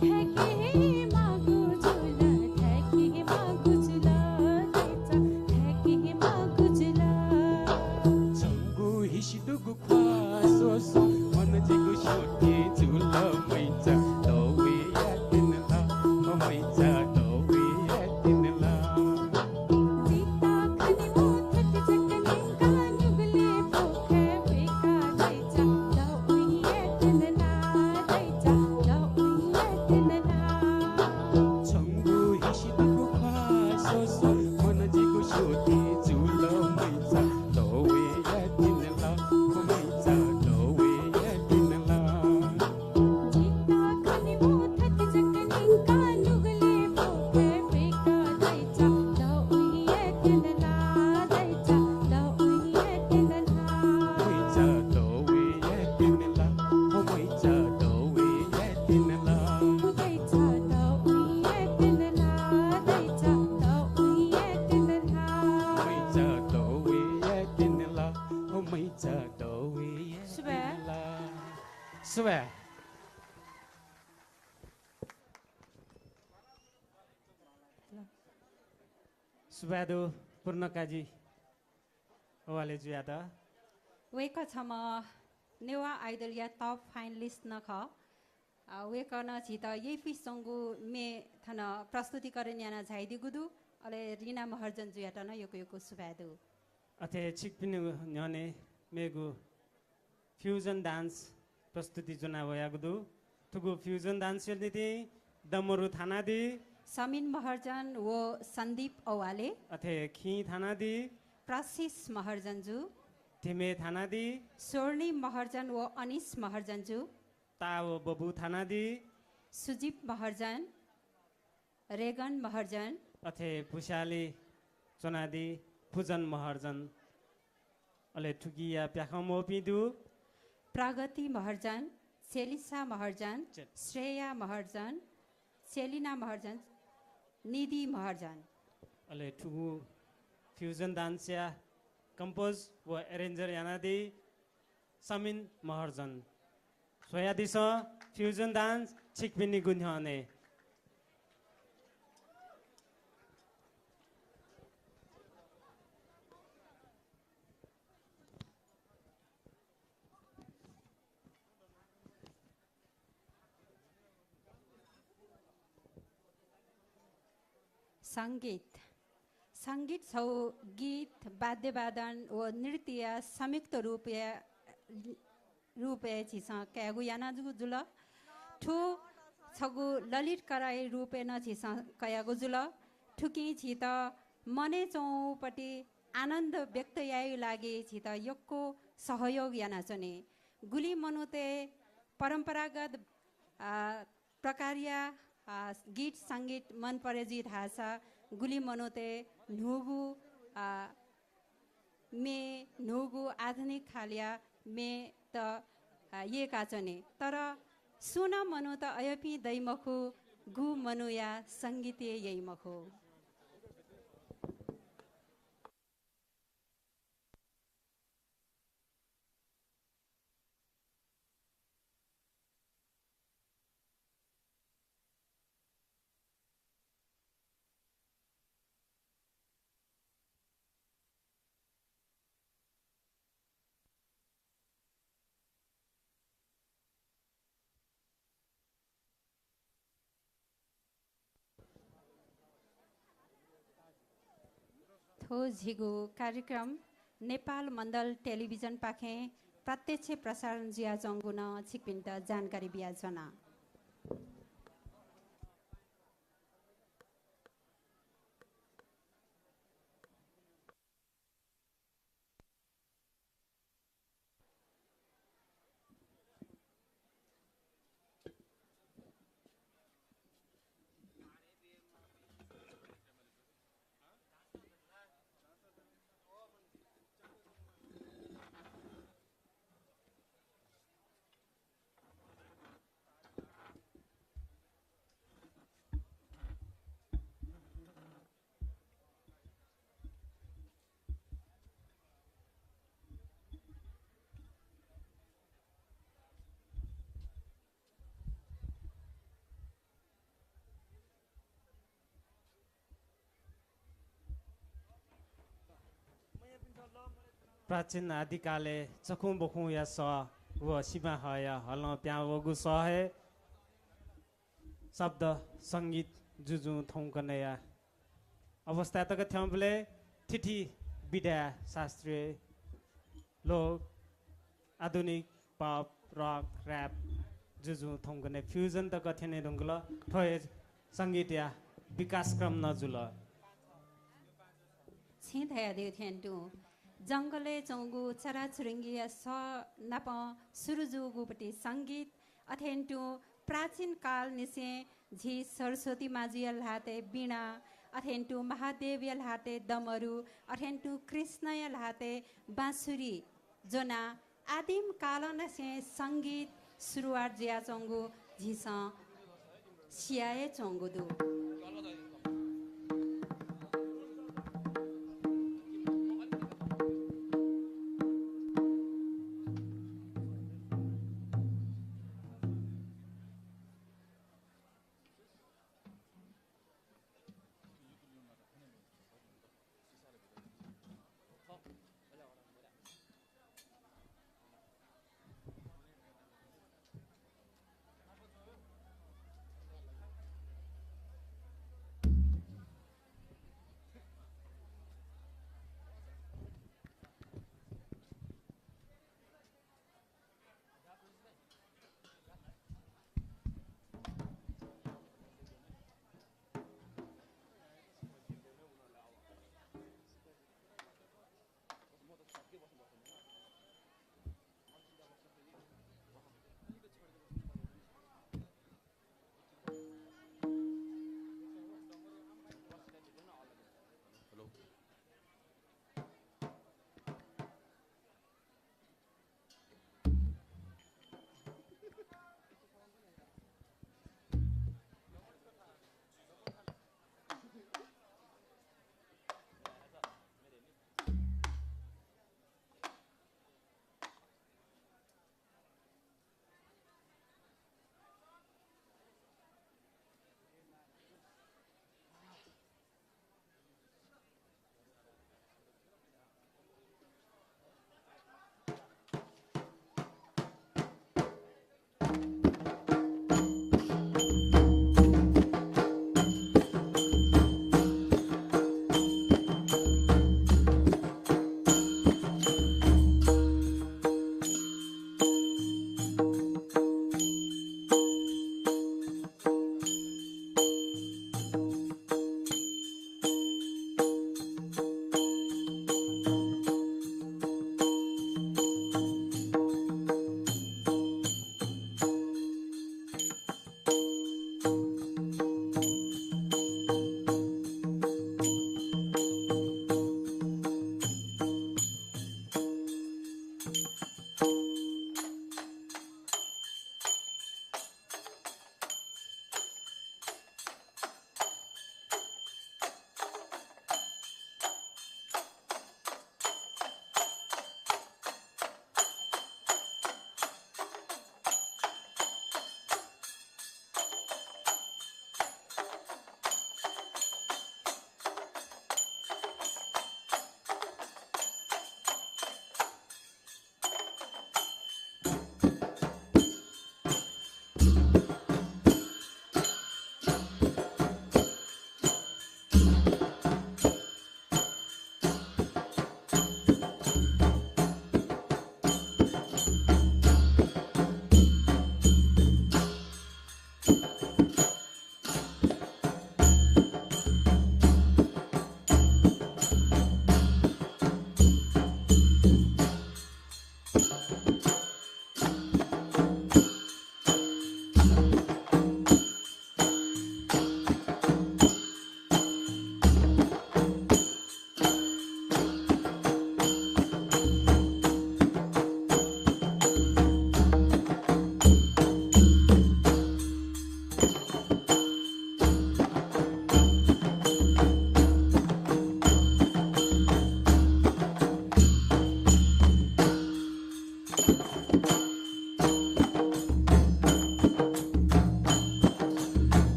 थ्याके हे मागु जुला, थ्याके हे मागु जुला, दैचा, थ्याके हे मागु जुला। छंगु हिसि दुगु ख्वाः स्वस्वं, मन जिगु स्यंथें जुल मैचा, दवे यायेत्यन ला, हो मैचा, दवे यायेत्यन ला। जिता खने मो थथे जक न्यंका नुगलय् भोखय् वय्का दैचा, दवे यायेत्यन ला, दैचा, दवे यायेत्यन ला। छंगु हिसि दुगु ख्वाः स्वस्वं, मन जिगु स्यंथें जुल मैचा, दवे यायेत्यन ला, हो मैचा, दवे यायेत्यन ला। जिता खने मो थथे जक न्यंका नुगलय् भोखय् वय्का दैचा, दवे यायेत्यन ला, दैचा, दवे यायेत्यन ला। मैचा दवे यायेत्यन ला, हो मैचा दवे यायेत्यन ला। मैचा दवे यायेत्यन ला, दैचा दवे यायेत्यन ला। मैचा दवे यायेत्यन ला, हो मैचा दवे यायेत्यन ला। सुभाय्। सुभाय्। सुभाय् दु पूर्ण काजी औवाले जुयात। वय्कः छम्ह नेवाः Idol-या top finalist नं खः। अ, वय्कलं झीत यइफिच्वंगु म्ये थन प्रस्तुतिकरण याना झायादीगु दु। अले रिना महर्जन जुयात नं यक्व यक्व सुभाय् दु। अथे छिकपिनि न्ह्यःने मेगु fusion dance प्रस्तुति ज्वना वयागु दु। थुगु fusion dance-या निंतिं दमरु थानादी समिन महर्जन व सन्दीप औवाले। अथे खिं थानादी प्रशिष महर्जन जु। धिमे थानादी स्वर्णिम महर्जन व अनिश महर्जन जु। ता व बबु थानादी सुजिप महर्जन, रेगन महर्जन। अथे भुस्यालि च्वनादी फुजन महर्जन। अले थुकिया प्याखं मवःपिं दु प्रगति महर्जन, सेलिसा महर्जन, चेल- श्रेया महर्जन, सेलिना महर्जन, निधि महर्जन। अले थुगु fusion dance-या compose व arranger यानादी समिन महर्जन। स्वयादिसँ fusion dance छिकपिनिगु न्ह्यःने। संगीत। संगीत छौ गीत, वाद्यवादन व नृत्यया संयुक्त रूपया, रूपय् झीसं कयागु यानागु जुल। थ्व छगू ललित कलाया रूपय् नं झीसं कयागु जुल। थुकिं झीत मनय् च्वंपति आनन्द व्यक्त यायेगु लागि झीत यक्व सहयोग यानाच्वनी। गुलि मनूतय् परम्परागत, आ, प्रकारया, आ, गीत संगीत मन परे जुइ धाःसा गुलि मनूतय् न्हूगु, आ, म्ये, न्हूगु आधुनिक खालया म्येत, आ, यय्काच्वनी। तर सुं नं मनूत अय्पिं दइ मखु, गु मनूया संगीत हे यइ मखु। थ्व झीगु कार्यक्रम नेपाल मण्डल टेलिभिजनपाखें प्रत्यक्ष प्रसारण जुयाच्वंगु नं छिकपिन्त जानकारी बियाच्वना। प्राचीन आदिकालय् चखुं बखुंया सः व सिमाहःया हलं पिहां वःगु सः हे शब्द संगीत जुजुं थौंकन्हय्‌या अवस्था तक थ्यंबलय् थीथी विधाय् शास्त्रीय, लोक, आधुनिक, pop, rock, rap जुजुं थौंकन्हय् fusion तक थ्यने धुंकल। थ्व हे संगीतया विकासक्रम नं जुल। छिं धयादीगु थें तुं जंगलय् च्वंगु चराचुरुङ्गीया सः नाप सुरु जूगुपति संगीत, अथें तुं प्राचीन कालनिसें झी सरस्वती माजुया ल्हातय् वीणा, अथें तुं महादेवया ल्हातय् डमरु, अथें तुं कृष्णया ल्हातय् बाँसुरी ज्वनाः आदिम कालंनिसें संगीत सुरुवात जुयाच्वंगु झीसं सिया हे च्वंगु दु।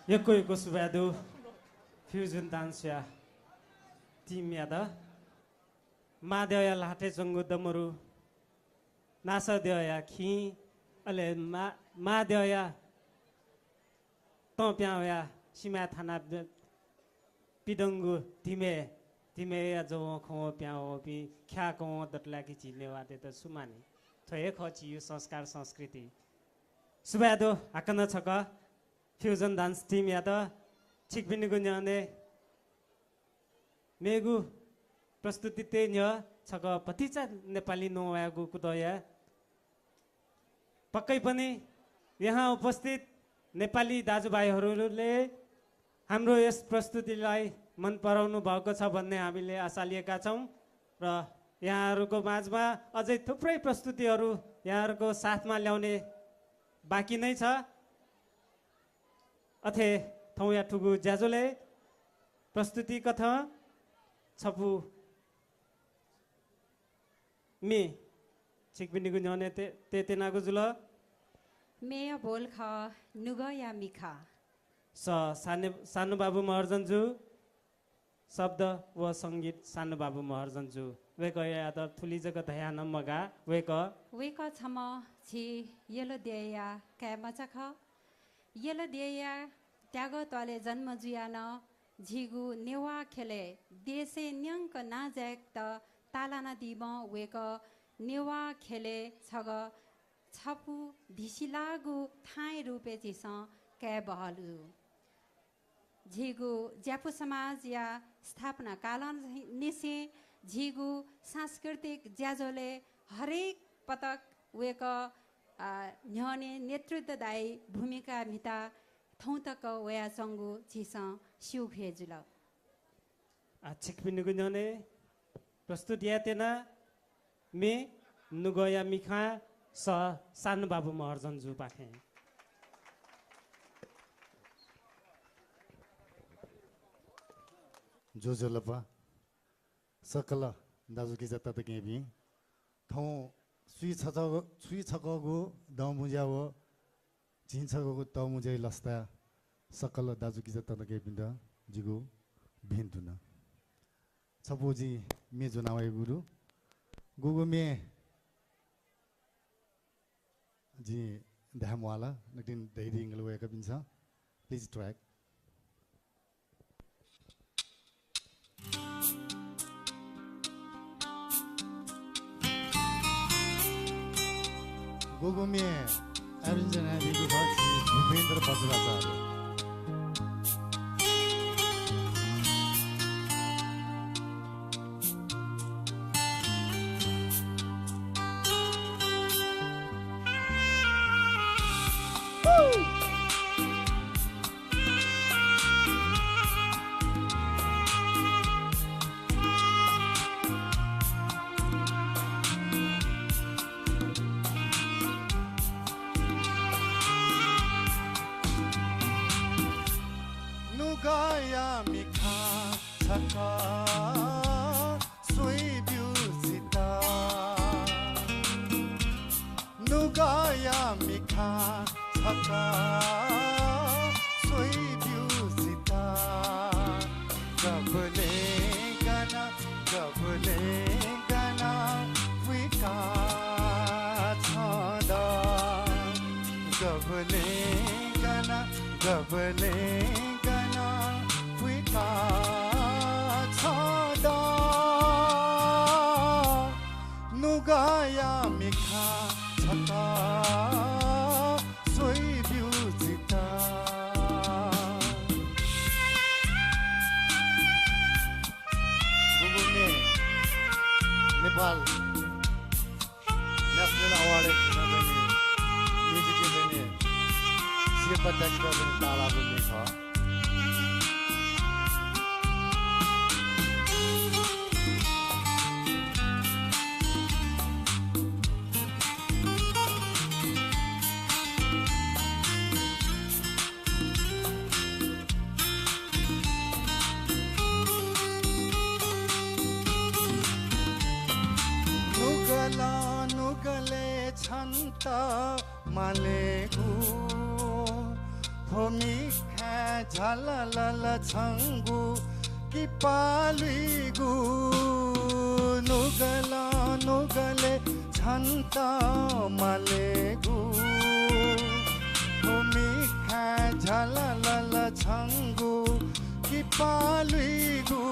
यक्व यक्व सुभाय् दु फ्युजन डान्सया टिमयात। महाद्यःया ल्हातय् च्वंगु दमरु, नासःद्यःया खिं, अले मा-, महाद्यःया तं प्यां वया सिमाय् थाना ब-, पिदंगु धिमे, धिमेया जवं खवं प्यां वःपिं ख्याः कवं दतलाकी झी नेवाःतय्त सुमानि। थ्व हे खः झीयु संस्कार संस्कृति। सुभाय् दु हाकनं छकः फ्युजन डान्स टिमयात। छिकपिनिगु न्ह्यःने मेगु प्रस्तुति तये न्ह्यः छकः भतिचा नेपाली न्ववायेगु कुतः याये। पक्कै पनि यहाँ उपस्थित नेपाली दाजुभाइहरूले हाम्रो यस प्रस्तुतिलाई मन पराउनु भएको छ भन्ने हामीले आशा लिएका छौँ र यहाँहरूको माझमा अझै थुप्रै प्रस्तुतिहरू यहाँहरूको साथमा ल्याउने बाँकी नै छ। अथे थौंया थुगु ज्याझ्वलय् प्रस्तुति कथं छपु मे छिकपिनिगु न्ह्यःने ते-, तयेत्यनागु जुल। मेया बोल खः नुगःया मिखा। स-, साने-, सानुबाबु महर्जन जु, शब्द व संगीत सानुबाबु महर्जन जु। वय्कःयात थुलि जक धयाः नं मगाः। वय्कः वय्कः छम्ह झी यल देय्‌या काय्‌मचा खः। यल देय्‌या त्यागः त्वालय् जन्म जुयाः नं झीगु नेवाः ख्यलय् देशय् न्यंक नां जायेकेत ताःलानादीम्ह वय्कः नेवाः ख्यलय् छगः छपु धिसिलाःगु थाँय् रूपय् झीसं काये बहःगु। झीगु ज्यापु समाजया स्थापना कालंनिसें झीगु सांस्कृतिक ज्याझ्वलय् हरेक पटक वय्कः, अ, न्ह्यःने नेतृत्वदायी भूमिका म्हिता थौं तक वयाच्वंगु झीसं स्यूगु हे जुल। आ, छिकपिनिगु न्ह्यःने प्रस्तुत यायेत्यना मे नुगःया मिखां स सानुबाबु महर्जन जुपाखें। ज्वजलपा सकल दाजुकिजा तताकेहेँपिं, थौं स्वीछकःगु, स्वीछकःगु दँमुँज्या व झिंछकःगु तःमुँज्याया लसताय् सकल दाजुकिजा तताकेहेँपिन्त जिगु भिंतुना। छपु जिं मे ज्वना वयागु दु। गुगु मे जिं धाये म्वाल, नकतिनि धयादी धुंकल वय्कःपिन्सं। Please track। गुगु मे arrange यानादीगु खः श्री भूपेन्द्र बज्राचार्य। नुगःया मिखां छकः स्वइब्यु जितः। नुगःया मिखां छकः स्वइब्यु जितः। गबलें गन, गबलें गन फुइका छ्वल। गबलें गन, गबलें गन फुइका छ्वल। नुगःया मिखां छकः स्वइब्यु जितः। गुगु मे नेपाल National Award-य् झीसं चाहिँ नि music-य् चाहिँ नि सिरपाः त्याकेत चाहिँ नि ताःलाःगु मे खः। नुगलय् छन्त मालेगु, थ्व मिखाय् झालालाला छंगु कि पालुइगु। नुगलं नुगलय् छन्त मालेगु, थ्व मिखाय् झालालाला छंगु कि पालुइगु।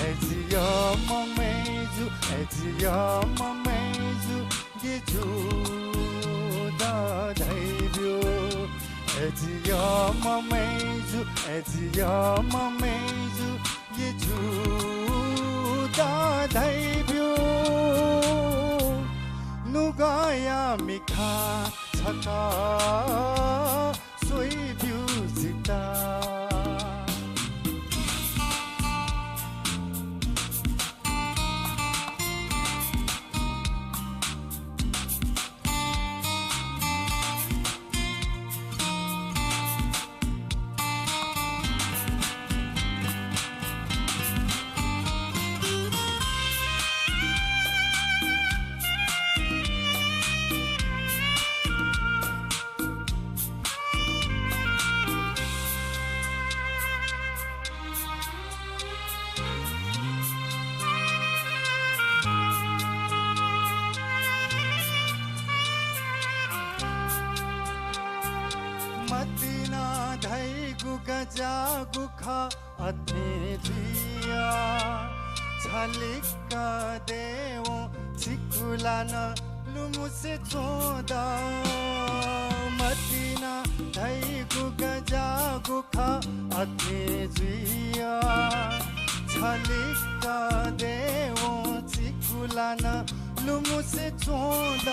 अय् जि यःम्ह मय्जु, अय् जि यःम्ह मय्जु, जि जूत धइब्यु। अय् जि यःम्ह मय्जु, अय् जि यःम्ह मय्जु, जि जूत धइब्यु। नुगःया मिखा छकः स्वइब्यु जितः। मतिना धइगु गज्याःगु खः अथे जुइया। छलिक्क देवं चिकुला नं लुमुसे च्वं द। मतिना धइगु गज्याःगु खः अथे जुइया। छलिक्क देवं चिकुला नं लुमुसे च्वं द।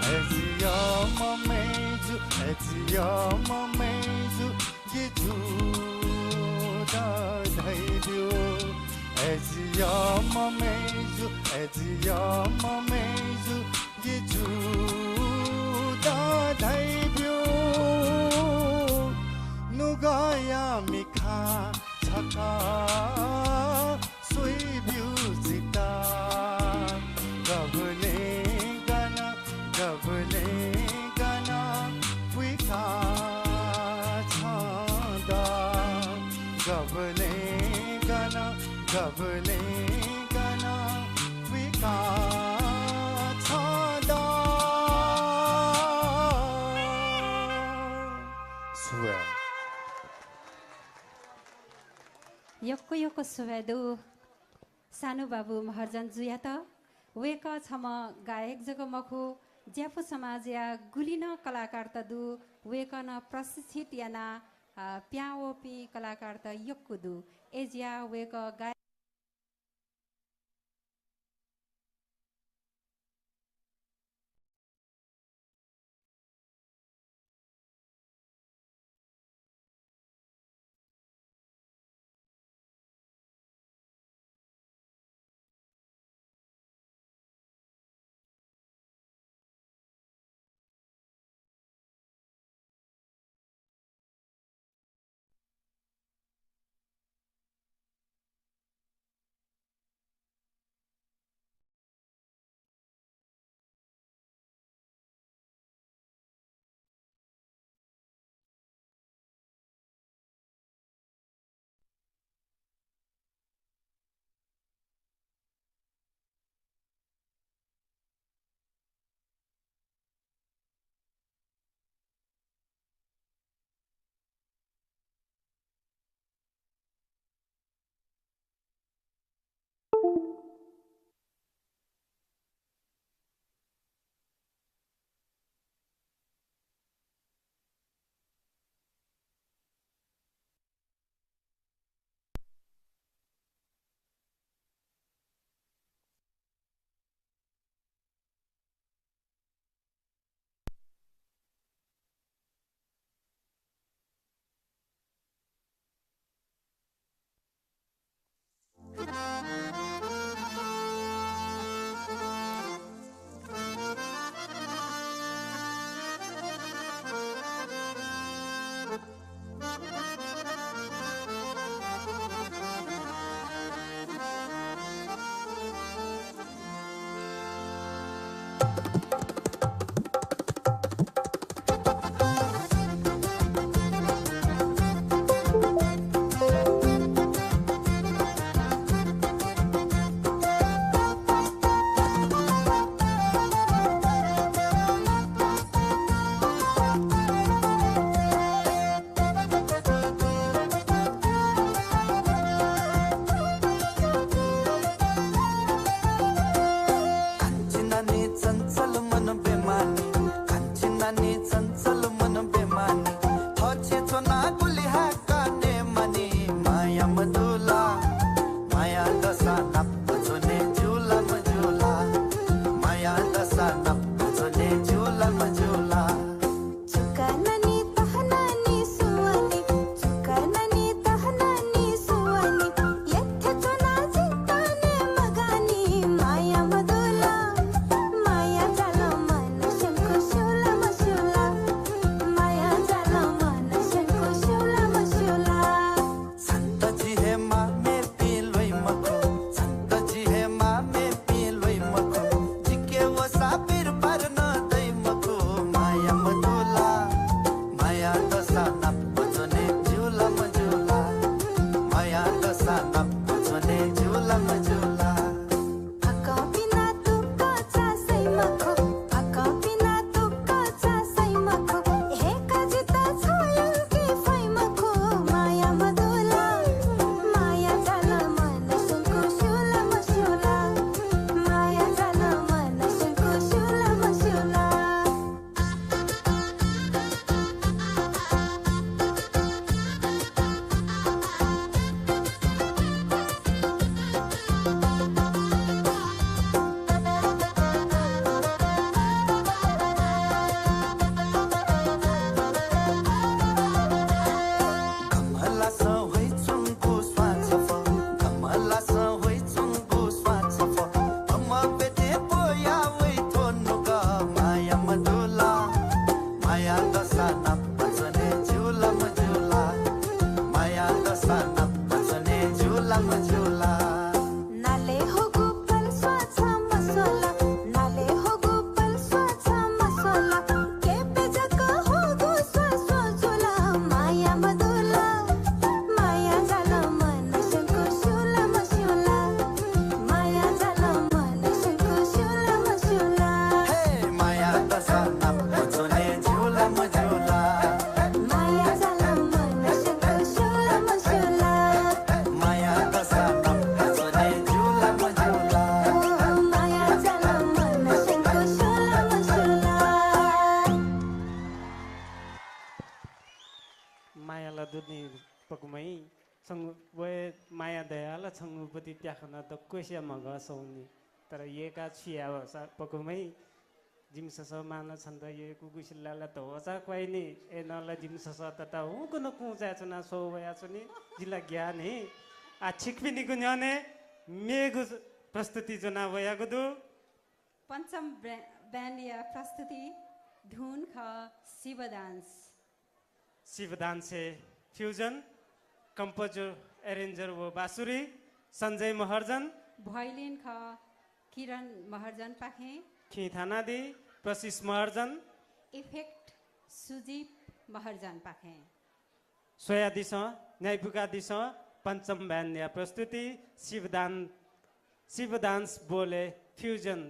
अय् जि यःम्ह मय्जु, अय् जि यःम्ह मय्जु, जि जूत धइब्यु। अय् जि यःम्ह मय्जु, अय् जि यःम्ह मय्जु, जि जूत धइब्यु। नुगःया मिखा छकः स्वइब्यु जितः। गबलें गन, गबलें गन पुइका छं द। गबलें गन, गबलें गन पुइका छं द। सुभाय्। यक्व यक्व सुभाय् दु। सानु बाबु महर्जन जुयात। वय्कः छम्ह गायक जक मखु, ज्यापु समाजया गुलि नं कलाकारत दु। वय्कलं प्रशिक्षित यानाः, अ, पिहां वःपिं कलाकारत यक्व दु। अय्जुयाः वय्कः गायक कान्छी नानी चञ्चल मन बेमानी, कान्छी नानी चञ्चल मन बेमानी, थःछेँ च्वनाः गुलि हाकः नयेमानि, माया मदु ला, माया दसा नाप च्वने ज्यू ला मज्यू ला, माया दसा नाप च्वने ज्यू ला मज्यू ला। छुका नानी तहनानि सुवानी, छुका नानी तहनानि सुवानी, यथे च्वनाः जितः नये मगानि, माया मदु ला, माया जालं मन स्यंकू स्यू ला मस्यू ला, माया जालं मन स्यंकू स्यू ला मस्यू ला। छन्त जि हे माः मेपिं ल्वइ मखु, छन्त जि हे माः मेपिं ल्वइ मखु, जिके वसा बिरबार नं दइ मखु, माया मदु ला, माया दसा नाप च्वने ज्यू ला मज्यू ला, माया दसा नाप च्वने ज्यू ला मज्यू ला। फाकं पिना तुक चा सइ मखु, फाकं पिना तुक चा सइ मखु, हे का जितः छुं यंके फइ मखु, माया मदु ला, माया जालं मन स्यंकू स्यू ला मस्यू ला, माया जालं मन स्यंकू स्यू ला मस्यू ला। गमलासं ह्वइच्वंगु स्वां छफ्वः, गमलासं ह्वइच्वंगु स्वां छफ्वः, अम्म बेथें ब्वया वइ थ्व नुगः, माया मदु ला, माया दसा नाप च्वने ज्यू ला मज्यू ला, माया दसा नाप च्वने ज्यू ला मज्यू ला। नाले होगु पल स्वां छं मस्वल, नाले होगु पल स्वां छं मस्वल, केपे जक होगु स्वां स्वजुल, माया मदु ला, माया जालं मन स्यंकू स्यू ला मस्यू ला, माया जालं मन स्यंकू स्यू ला मस्यू ला। हे माया दसा नाप च्वने ज्यू ला मज्यू ला। माया जालं मन स्यंकू स्यू ला मस्यू ला। माया दसा नाप च्वने ज्यू ला मज्यू ला। ओ, माया जालं मन स्यंकू स्यू ला मस्यू ला। माया ला दु नि पकुमय्, छंगु वये माया दया ला छंगु पति प्याखं दक्वसिया म्हगः सौनि। तर यय्‌काः छु याये वःसा पकुमय्, जिमि ससः मां नं छन्त यय्‌कूगु सिल्ला ला धोचा क्वाइनि, अय्‌नं ला जिमि ससः तता हुंकन कुँचाय् च्वनाः स्वः वयाच्वनी। जि ला ग्याः नि। आः छिकपिनिगु न्ह्यःने मेगु प्रस्तुति ज्वना वयागु दु। पञ्चम ब्रा-, ब्यान्डया प्रस्तुति धुन खः शिव डान्स। शिव डान्सय् फ्युजन, कम्पोजर, एरेन्जर व बाँसुरी सञ्जय महर्जन। भ्वाइलिन खः किरण महर्जनपाखें। खिं थानादी प्रशिष महर्जन। इफेक्ट सुजीव महर्जनपाखें। स्वयादिसँ, न्ह्याइपुकादिसँ, पञ्चम ब्यान्डया प्रस्तुति शिव डान-, शिव डान्स बोले फ्युजन।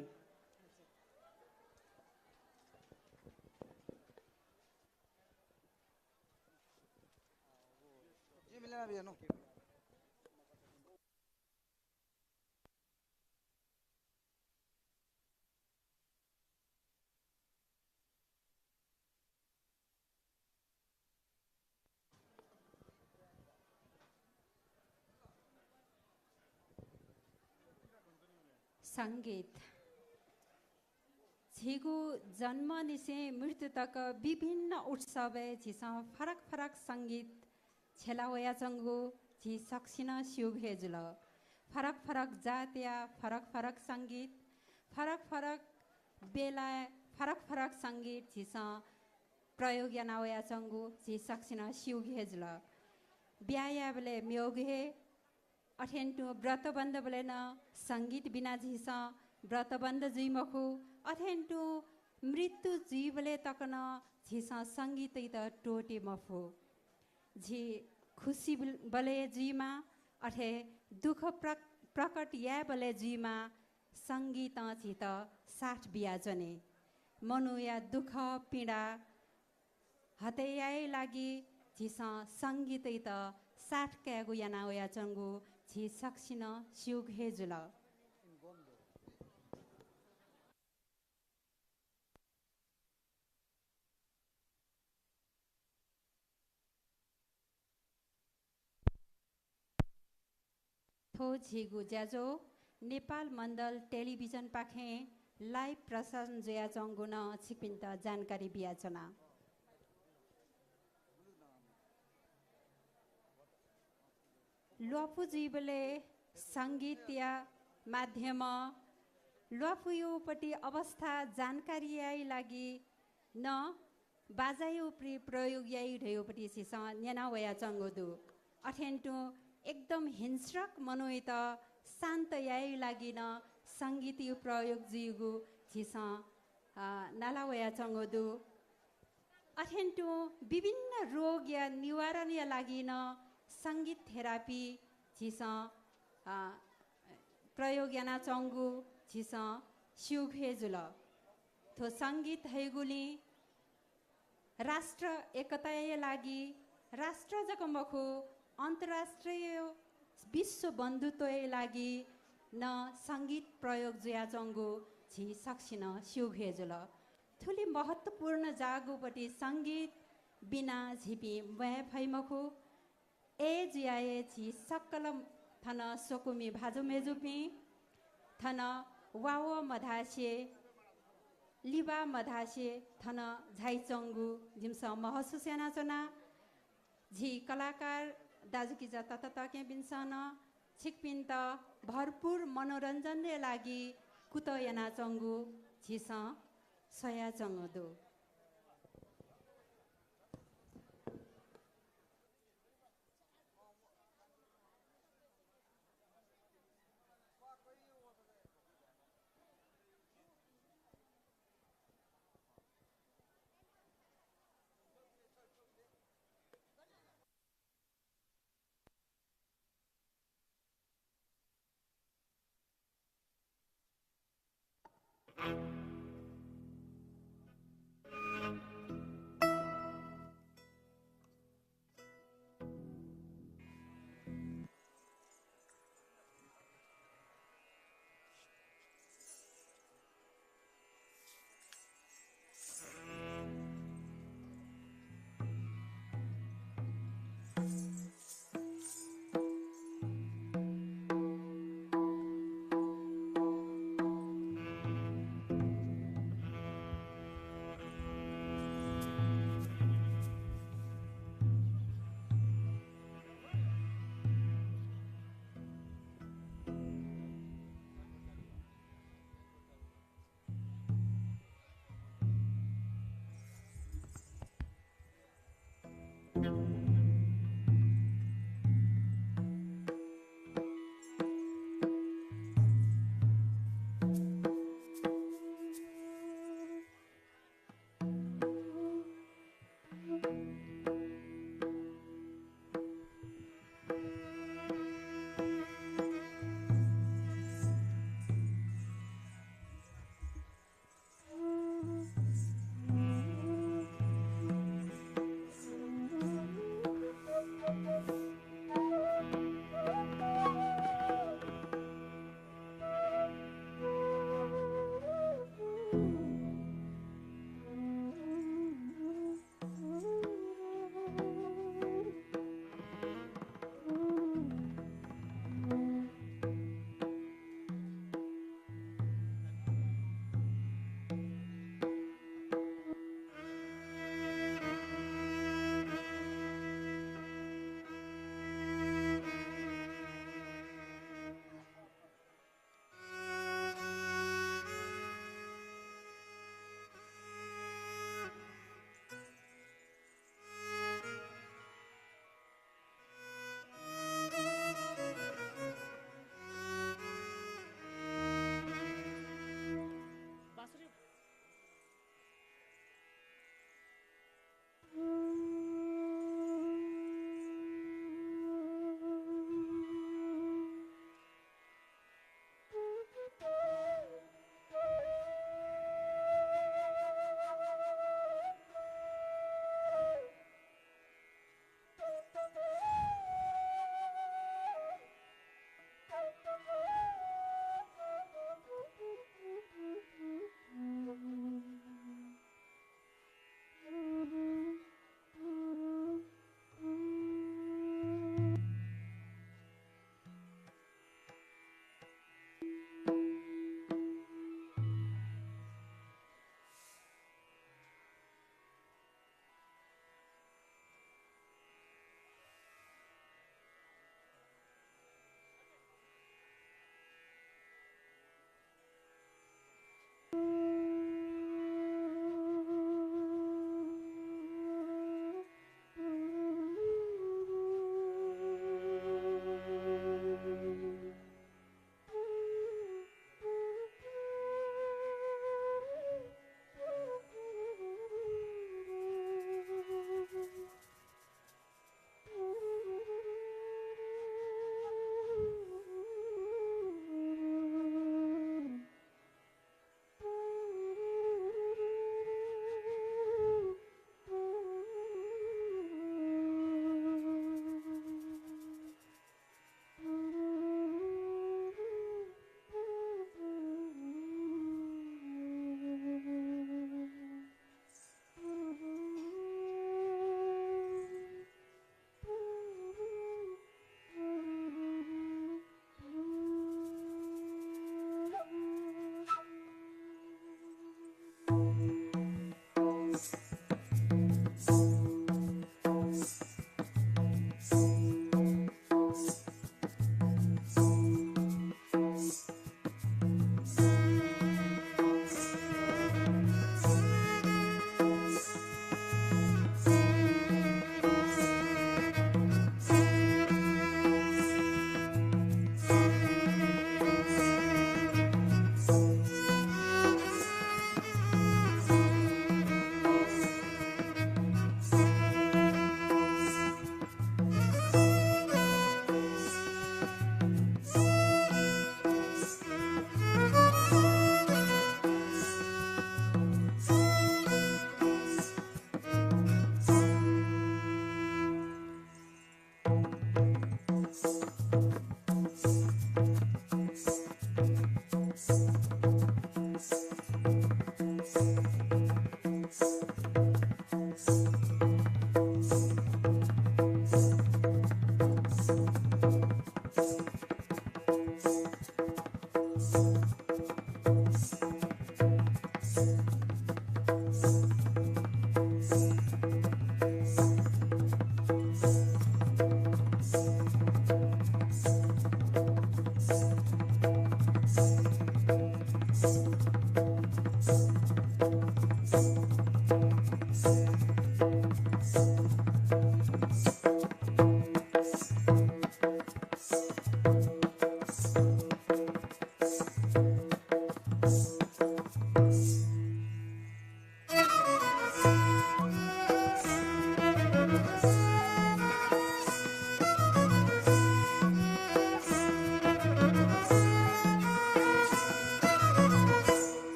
संगीत। झीगु जन्मनिसें मृत्यु तक विभिन्न उत्सवय् झीसं फरक फरक संगीत छ्यला वयाच्वंगु झी सकसिनं स्यूगु हे जुल। फरक फरक जातया फरक फरक संगीत, फरक फरक बेलाय् फरक फरक संगीत झीसं प्रयोग याना वयाच्वंगु झी सकसिनं स्यूगु हे जुल। ब्याहा यायेबलय् मेगु हे, अथें तुं व्रतबन्धबलय् नं संगीत बिना झीसं व्रतबन्ध जुइ मखु, अथें तुं मृत्यु जुइबलय् तक नं झीसं संगीतयात त्वःते मफु। झी खुसी बलय् जुइमा, अथे दुःख प्र-, प्रकट यायेबलय् जुइमा, संगीतं झीत साथ बियाच्वनी। मनूया दुःख पीडा हतय् यायेया लागि झीसं संगीतयात साथ कायेगु याना वयाच्वंगु झी सकसिनं स्यूगु हे जुल। थ्व झीगु ज्याझ्वः नेपाल मण्डल टेलिभिजनपाखें live प्रसारण जुयाच्वंगु नं छिकपिन्त जानकारी बियाच्वना। ल्वापु जुइबलय् संगीतया माध्यमं ल्वापुयागु पति अवस्था जानकारी यायेया लागि नं बाजायागु पति प्रयोग याइ धयागु पति झीसं न्यना वयाच्वंगु दु। अथें तुं एकदम हिंस्रक मनूयात शान्त यायेया लागि नं संगीतयागु प्रयोग जुइगु झीसं, अ, नाला वयाच्वंगु दु। अथें तुं विभिन्न रोगया निवारणया लागि नं संगीत थेरापी झीसं, अ, प्रयोग यानाच्वंगु झीसं स्यूगु हे जुल। थ्व संगीत हइगुलिं राष्ट्र एकताया लागि, राष्ट्र जक मखु, अन्तर्राष्ट्रिय विश्व बन्धुत्वया लागि नं संगीत प्रयोग जुयाच्वंगु झी सकसिनं स्यूगु हे जुल। थुलि महत्त्वपूर्ण जाःगु पति संगीत बिना झीपिं म्वाये फइ मखु। अय्‌जुयाः हे झी सकल थन स्वकुमि भाजु मय्‌जुपिं, थन वावः मधासे, लिबा मधासे थन झाइच्वंगु जिमिसं महसुस यानाच्वना। झी कलाकार दाजुकिजा तताकेहेँपिन्सं नं छिकपिन्त भरपुर मनोरञ्जनया लागि कुतः यानाच्वंगु झीसं स्वयाच्वंगु दु।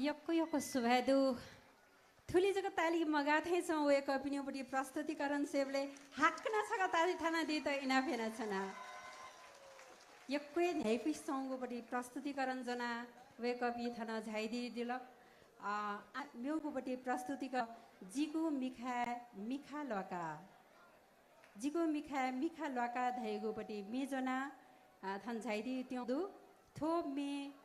यक्व यक्व सुभाय् दु। थुलि जक ताली मगाः थें च्वं वय्कःपिनिगु पति प्रस्तुतिकरण स्वयेबलय् हाकनं छकः ताली थानादीत इनाप यानाच्वना। यक्व हे न्ह्याइपुसे च्वंगु पति प्रस्तुतिकरण ज्वनाः वय्कःपिं थन झायादीदिल। अ, आ, मेगु पति प्रस्तुतिक जिगु मिखाय् मिखा ल्वाका। जिगु मिखाय् मिखा ल्वाका धइगु पति म्ये ज्वनाः, अ, थन झायादीत्यंगु दु। थ्व म्ये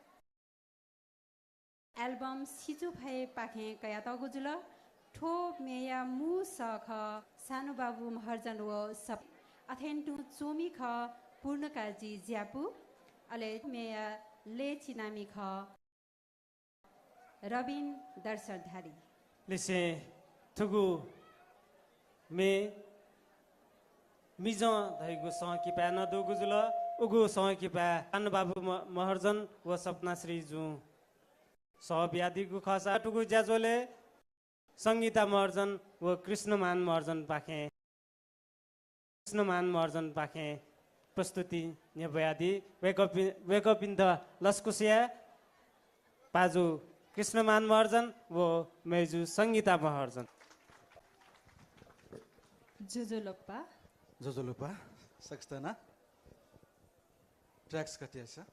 album सिचुफय्‌पाखें कयातःगु जुल। थ्व म्येया मू सः खः सानुबाबु महर्जन व सप-, अथें तुं च्वमि खः पूर्णकाजी ज्यापु, अले म्येया लय् चिनामि खः रबिन दर्शनधारी। लिसें थुगु म्ये मिजं धइगु संकिपाय् नं दुगु जुल। उगु संकिपाय् सानुबाबु म-, महर्जन व सपनाश्री जुं सः बियादीगु खःसा, थुगु ज्याझ्वलय् संगीता महर्जन व कृष्णमान महर्जनपाखें, कृष्णमान महर्जनपाखें प्रस्तुति न्ह्यब्वयादी। वय्कःपि-, वय्कःपिन्त लसकुस याये। पाजु कृष्णमान महर्जन व मय्जु संगीता महर्जन। ज्वजलपा। ज्वजलपा। सकसितं नं। Tracks कति आसा?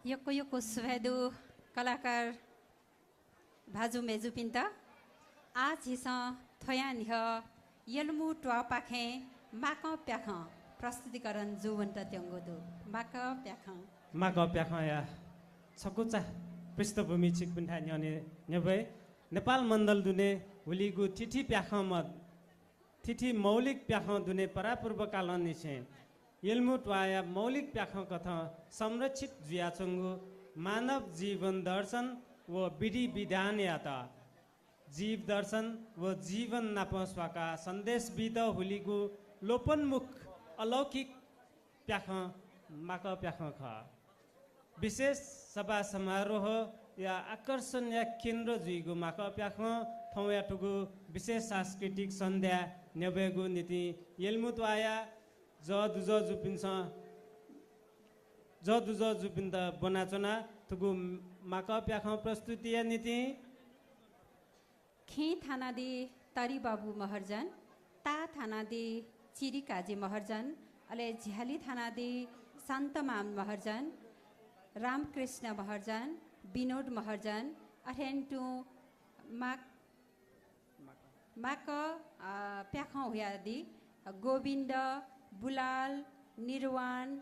यक्व यक्व सुभाय् दु कलाकार भाजु मय्जुपिन्त। आः झीसं थ्वया न्ह्यः यलमु त्वाःपाखें माकः प्याखं प्रस्तुतिकरण जूवनेत्यंगु दु। माकः प्याखं। माकः प्याखंया छकुचा पृष्ठभूमि छिकपिन्थाय् न्यने न्ह्यब्वये। नेपाल मण्डल दुने हुलिगु थीथी प्याखं म-, थीथी मौलिक प्याखं दुने परापूर्वकालंनिसें यलमु त्वाःया मौलिक प्याखं कथं संरक्षित जुयाच्वंगु मानव जीवन दर्शन व विधि विधानयात जीव दर्शन व जीवन नाप स्वाकाः सन्देश बीत हुलिगु लोपोन्मुख अलौकिक प्याखं माकः प्याखं खः। विशेष सभा समारोहया आकर्षणया केन्द्र जुइगु माकः प्याखं थौंया थुगु विशेष सांस्कृतिक सन्ध्या न्ह्यब्वयेगु निंतिं यलमु त्वाःया जःदुजःजुपिन्सं जःदुजःजुपिन्त ब्वनाच्वना। थुगु माकः प्याखं प्रस्तुतिया निंतिं खेँ थानादी तरिबाबु महर्जन, ताः थानादी चिरिकाजी महर्जन, अले झ्याली थानादी शान्तमान महर्जन, रामकृष्ण महर्जन, विनोद महर्जन, अथें तुं माक-, माकः, अ, प्याखं हुयादी गोविन्द, बुलाल, निर्वाण,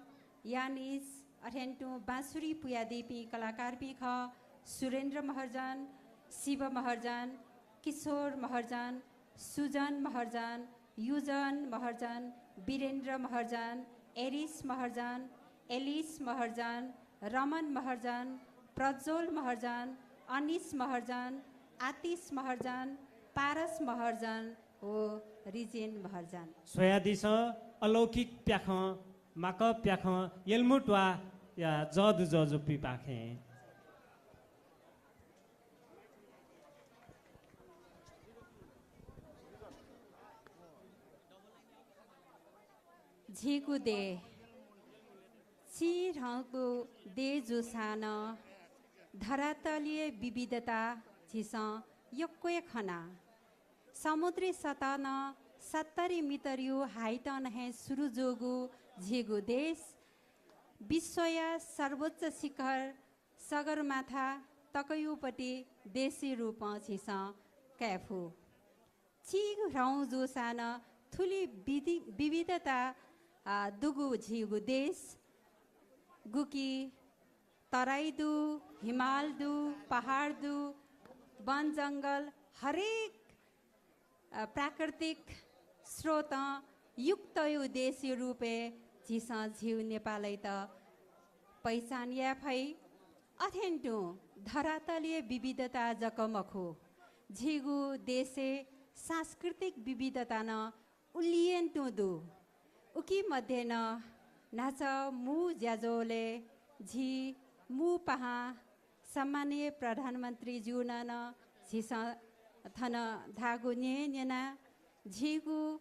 यानिस, अथें तुं बाँसुरी पुयादीपिं कलाकारपिं खः, सुरेन्द्र महर्जन, शिव महर्जन, किशोर महर्जन, सुजन महर्जन, युजन महर्जन, वीरेन्द्र महर्जन, एरिस महर्जन, एलिस महर्जन, रमन महर्जन, प्रज्वल महर्जन, अनिस महर्जन, आतिश महर्जन, पारस महर्जन व रिजेन महर्जन। स्वयादिसँ अलौकिक प्याखं, माकः प्याखं यलमु त्वाःया जःदुजःजुपिंपाखें। झीगु देय्, चिधंगु देय् जूसां नं धरातलीय विविधता झीसं यक्व हे खना। समुद्री सतह नं सत्तरी मिटरयु height नं हे सुरु जूगु झीगु देश विश्वया सर्वोच्च शिखर सगरमाथा तकयुपति देशयु रूपं झीसं काये फु। चिधं जूसां नं थुलि विधि-, विविधता, आ, दुगु झीगु देश, गुकी तराई दु, हिमाल दु, पहाड दु, वन जंगल, हरेक, अ, प्राकृतिक स्रोतं युक्तयु देशयु रूपय् झीसं झीयु नेपालयात पहिचान याये फइ। अथें तुं धरातलीय विविधता जक मखु, झीगु देशय् सांस्कृतिक विविधता नं उलियन तुं दु। उकी मध्ये नं न्हाचः मू ज्याझ्वलय् झी मू पाहां सम्माननीय प्रधानमन्त्रीज्युं नं झीसं थन धाःगु न्यने न्यना। झीगु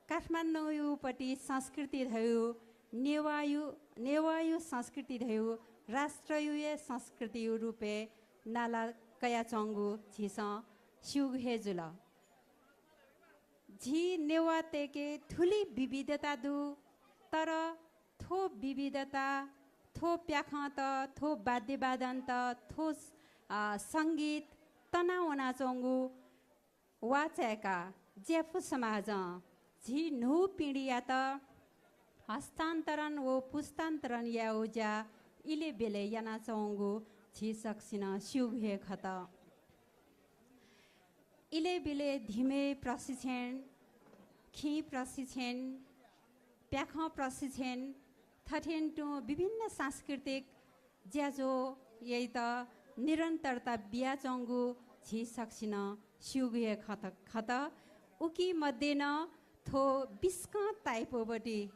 काठमाडौंयुपति संस्कृति धयु, नेवाःयु, नेवाःयु संस्कृति धयु राष्ट्रयु हे संस्कृतियु रूपय् नाला कयाच्वंगु झीसं स्यूगु हे जुल। झी नेवाःतय्के थुलि विविधता दु, तर थ्व विविधता, थ्व प्याखंत, थ्व वाद्यवादनत, थ्व, अ, संगीत तना वनाच्वंगु वाःचाय्काः ज्यापु समाजं झी न्हू पिँढीयात हस्तान्तरण व पुस्तान्तरण यायेगु ज्या इलय् ब्यलय् यानाच्वंगु झी सकसिनं स्यूगु हे खत। इलय् ब्यलय् धिमय् प्रशिक्षण, खिं प्रशिक्षण, प्याखं प्रशिक्षण, थथें तुं विभिन्न सांस्कृतिक ज्याझ्वः यायेत निरन्तरता बियाच्वंगु झी सकसिनं स्यूगु हे खत, खत। उकी मध्ये नं थ्व बिस्कं type-पति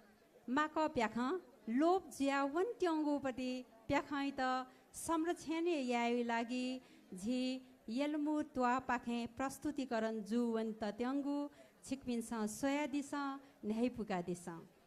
माकः प्याखं लोप जुया वनेत्यंगुपति प्याखंयात संरक्षण यायेगु लागि झी यलमु त्वाःपाखें प्रस्तुतिकरण जू वनेत्यंगु छिकपिन्सं स्वयादिसँ, न्ह्याइपुकादिसँ।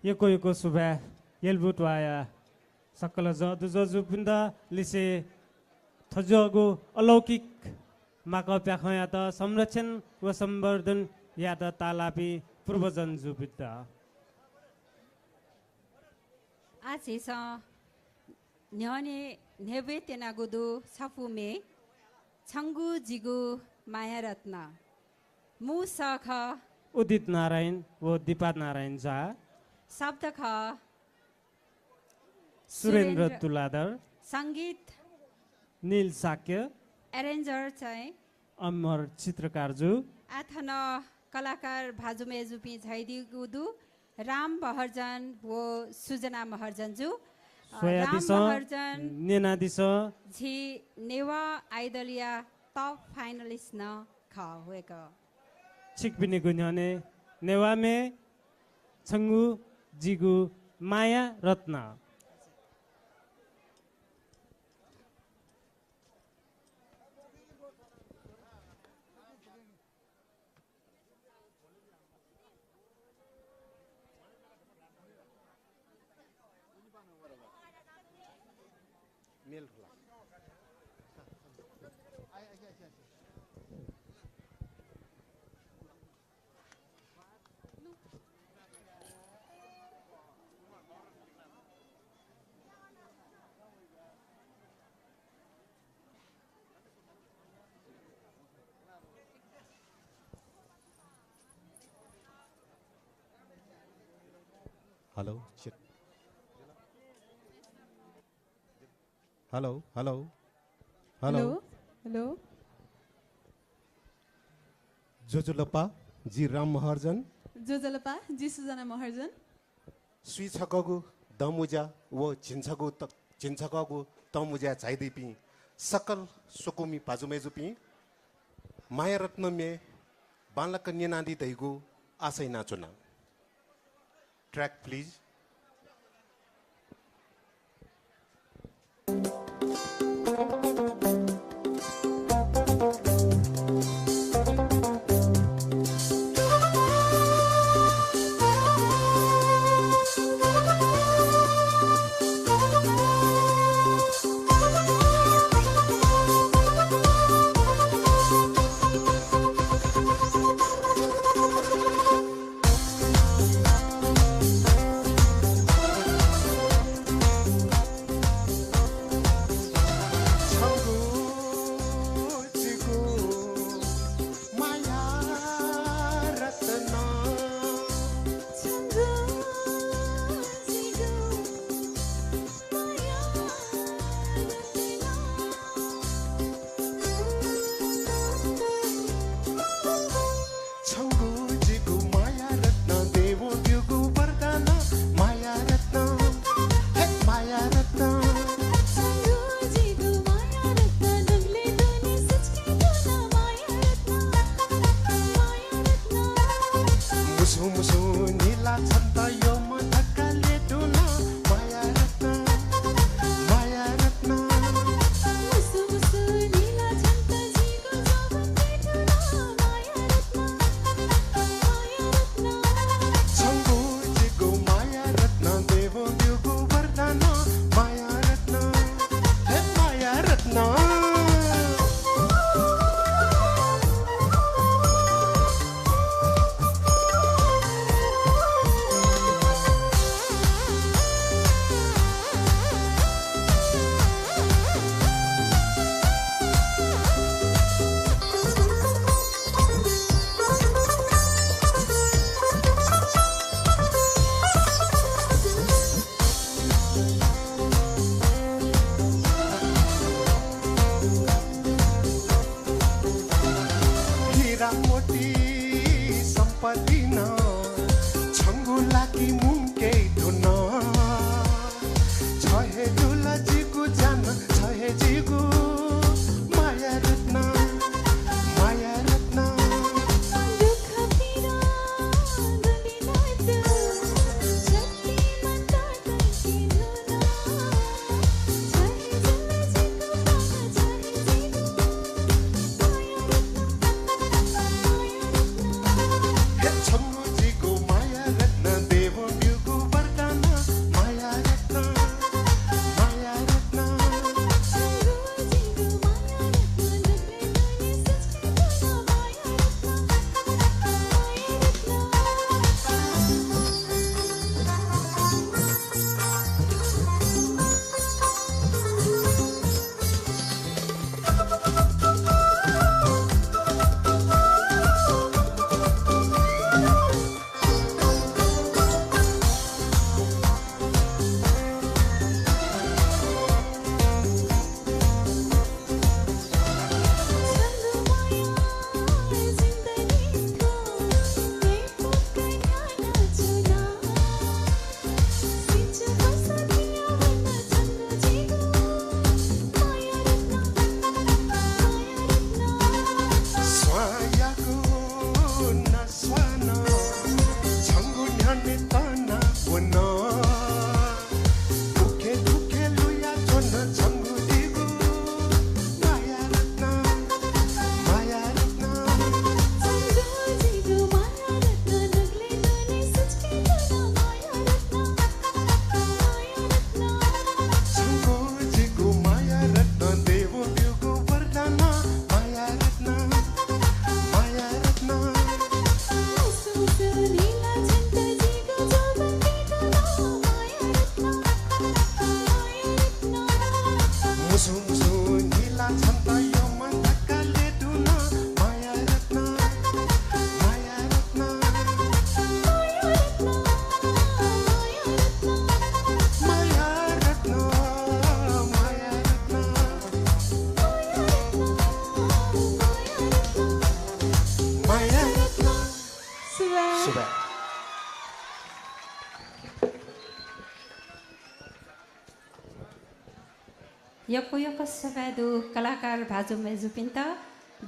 यक्व यक्व सुभाय् यलबुत वाया सकल जः दुजःजुपिन्त लिसे थज्याःगु अलौकिक माकः प्याखंयात संरक्षण व संवर्धन यायेत ताःलाःपिं पूर्वजन जुपिन्त। आः झीसं न्ह्यःने न्ह्यब्वये त्यनागु दु छपु म्ये, छंगु जिगु माया रत्न। मू सः खः उदित नारायण व दीपा नारायण झा। शब्द खः सुरेन्द्र सुरेन्द्र तुलाधर। संगीत नील शाक्य। Arranger चाहिँ अमर चित्रकारजु। आः थन कलाकार भाजु मय्‌जुपिं झाइदीगु दु, राम बहर्जन व सुजना महर्जनजु। अ, राम स्वयादिसँ, महर्जन न्यनादिसँ। झी नेवाः Idol या top finalist नं खः वय्‌कः। छिकपिनिगु न्ह्यःने नेवाः म्ये, छंगु जिगु माया रत्न। Hello, shit. Hello, hello, hello. Hello, hello. ज्वजलपा, जि राम महर्जन। ज्वजलपा, जि सुजना महर्जन। स्वीछकःगु दँमुँज्या व झिंछकःगु त-, झिंछकःगु तँमुँज्याय् झायादीपिं सकल स्वकुमि भाजु मय्‌जुपिं, मायारत्न म्ये बांलाक न्यनादी धइगु आशा यानाच्वना। Track, please. यक्व यक्व सुभाय् दु कलाकार भाजु मय्‌जुपिन्त।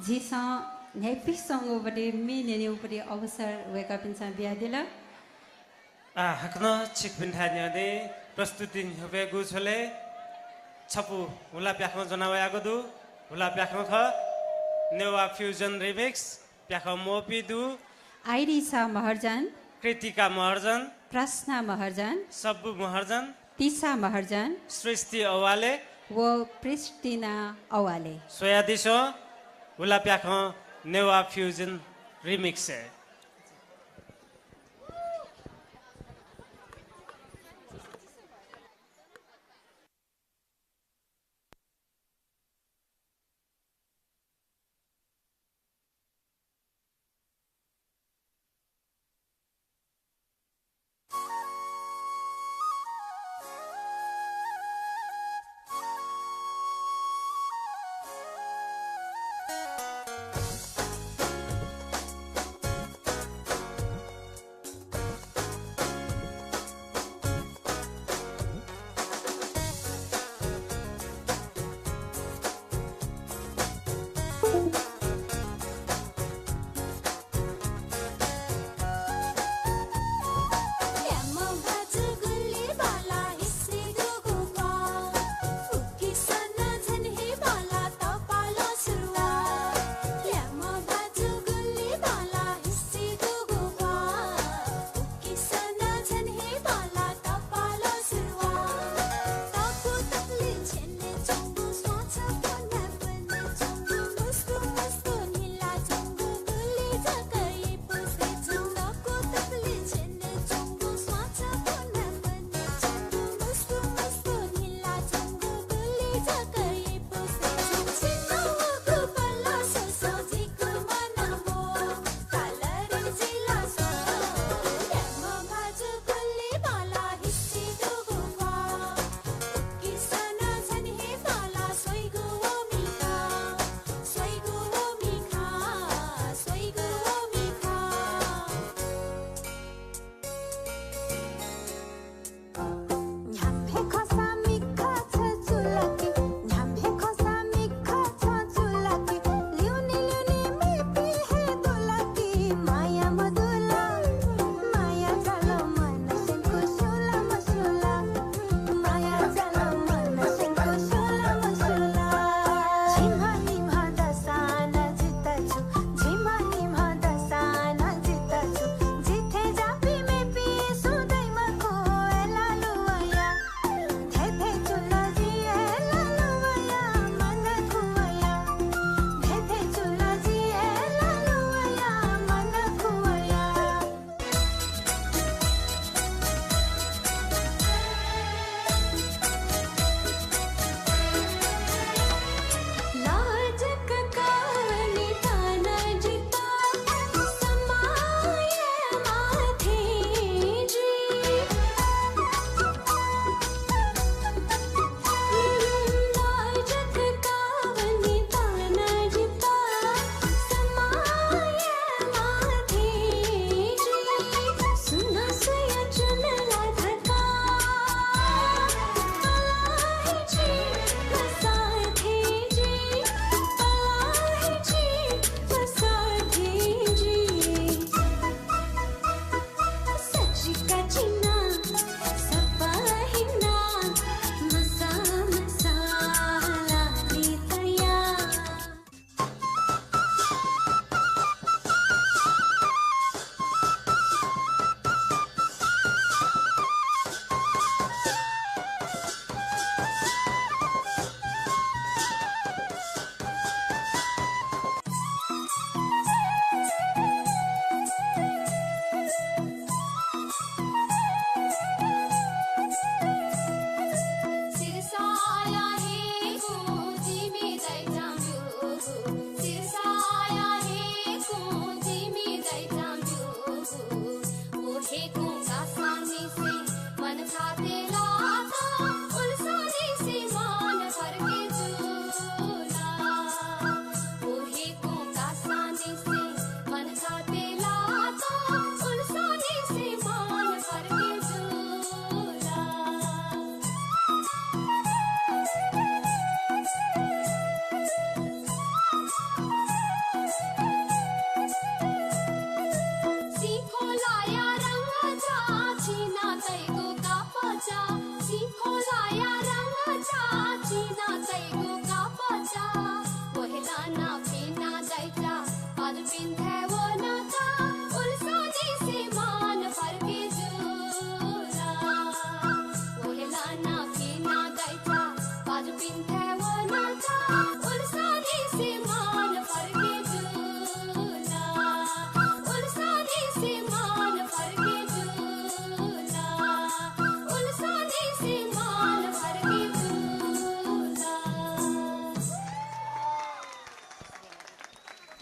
झीसं न्ह्याइपुसे च्वंगुपट्टि म्ये न्यनेगुपट्टि अवसर वय्‌कःपिन्सं बियादिल। आः, हाकनं छिकपिन्थाय् न्ह्यःने प्रस्तुति न्ह्यब्वयेगु झ्वलय् छपु हुलाप्याखं ज्वना वयागु दु। हुलाप्याखं खः नेवाः fusion remix। प्याखं मवःपिं दु। आइरिसा महर्जन। कृतिका महर्जन। प्रश्ना महर्जन। सब्बु महर्जन। तिसा महर्जन। सृष्टि औवाले। व प्रिस्टिना औवाले। स्वयादिसँ, हुलाप्याखं नेवाः fusion remix-य्।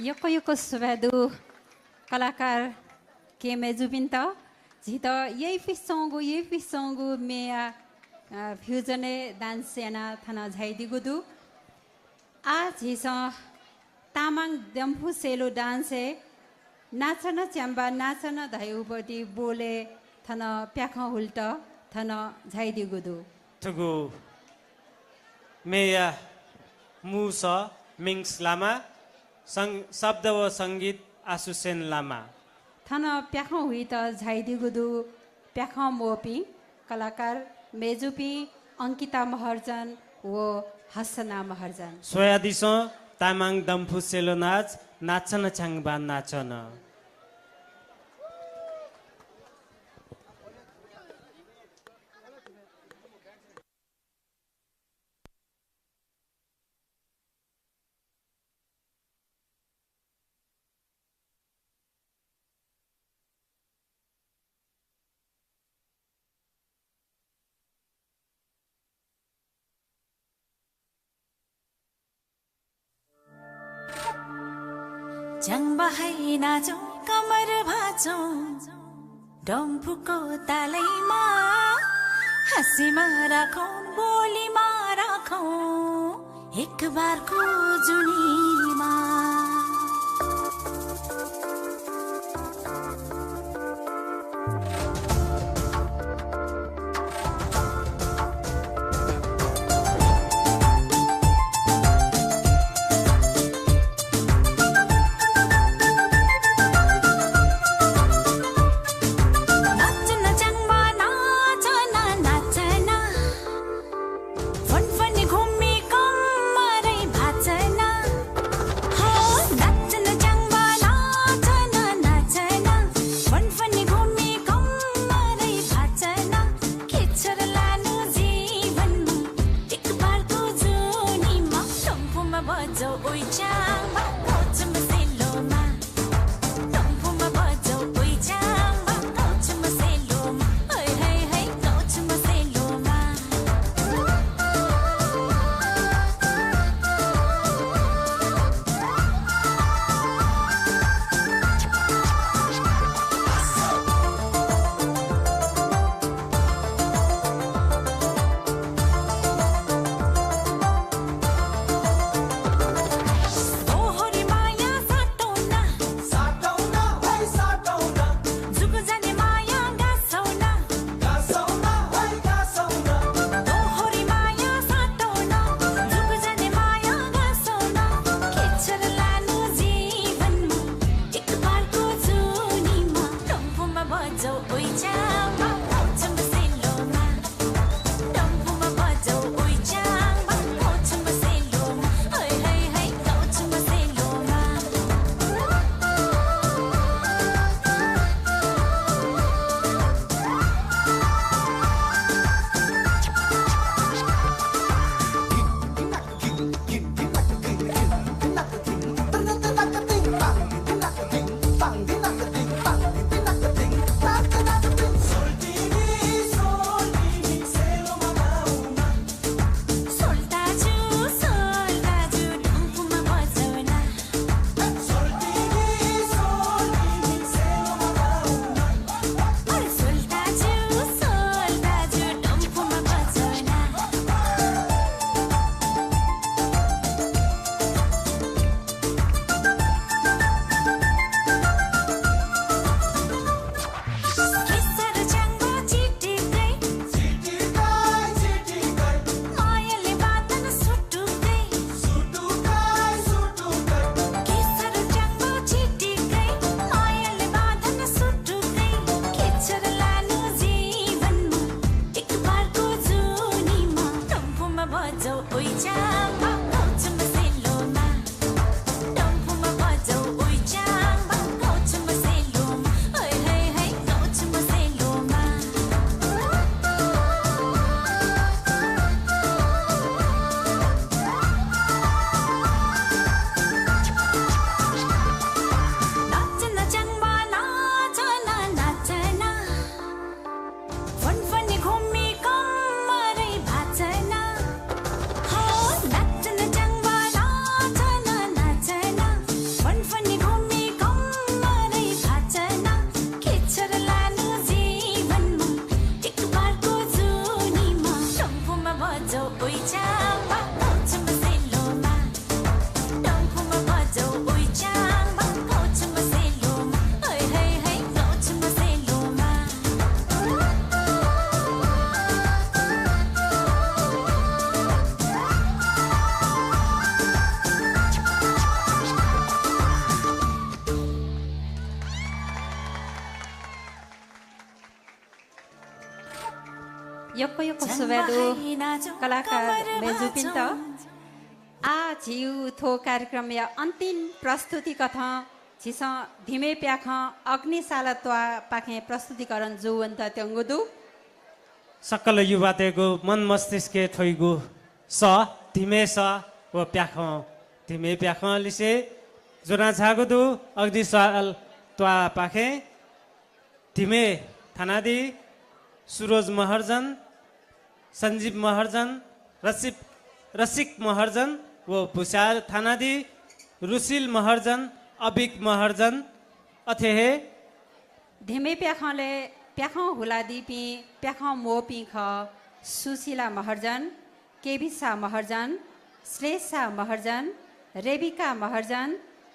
यक्व यक्व सुभाय् दु कलाकार केहेँ मय्जुपिन्त। झीत यइपिसंगु, यइपिसंगु मेया, अ, fusion-य् dance यानाः थन झाइदीगु दु। आः झीसं तामाङ डम्फु सेलो dance-य् नाचन च्याम्बा नाचन धयागु पति बोलय् थन प्याखं हुलित थन झाइदीगु दु। थुगु मेया मू सः मिंग्स लामा, सं-, शब्द व संगीत आशुसेन लामा। थन प्याखं हुइत झाइदीगु दु प्याखं म्वःपिं कलाकार मय्जुपिं अंकिता महर्जन व हसना महर्जन। स्वयादिसँ तामाङ डम्फु सेलो नाच, नाचन च्याम्बा नाचन। च्याम्बा है नाचौं, कमर भाँचौं, डम्फुको तालैमा हाँसीमा राखौं, बोलीमा राखौं, एक बारको जुनीमा। नाचन च्याम्बा, नाचन, नाचन। फनफनी घुमी कम्मरै भाचन। हो, सुभाय् दु कलाकार मय्जुपिन्त। आः झीगु थ्व कार्यक्रमया अन्तिम प्रस्तुति कथं झीसं धिमे प्याखं अग्निशाला त्वाःपाखें प्रस्तुतिकरण जू वनेत्यंगु दु। सकल युवातय्गु मन मस्तिष्कय् थ्वइगु सः, धिमे सः व प्याखं, धिमे प्याखं लिसे ज्वनाछ्वयागु दु। अग्निशाला त्वाःपाखें धिमे थानादी सुरज महर्जन, सञ्जीव महर्जन, रसिक, रसिक महर्जन व भुसार थानादी रुसिल महर्जन, अबिक महर्जन। अथे हे धिमे प्याखंलय् प्याखं हुलादीपिं प्याखं म्वःपिं खः, सुशीला महर्जन, केबिसा महर्जन, श्लेषा महर्जन, रेबिका महर्जन,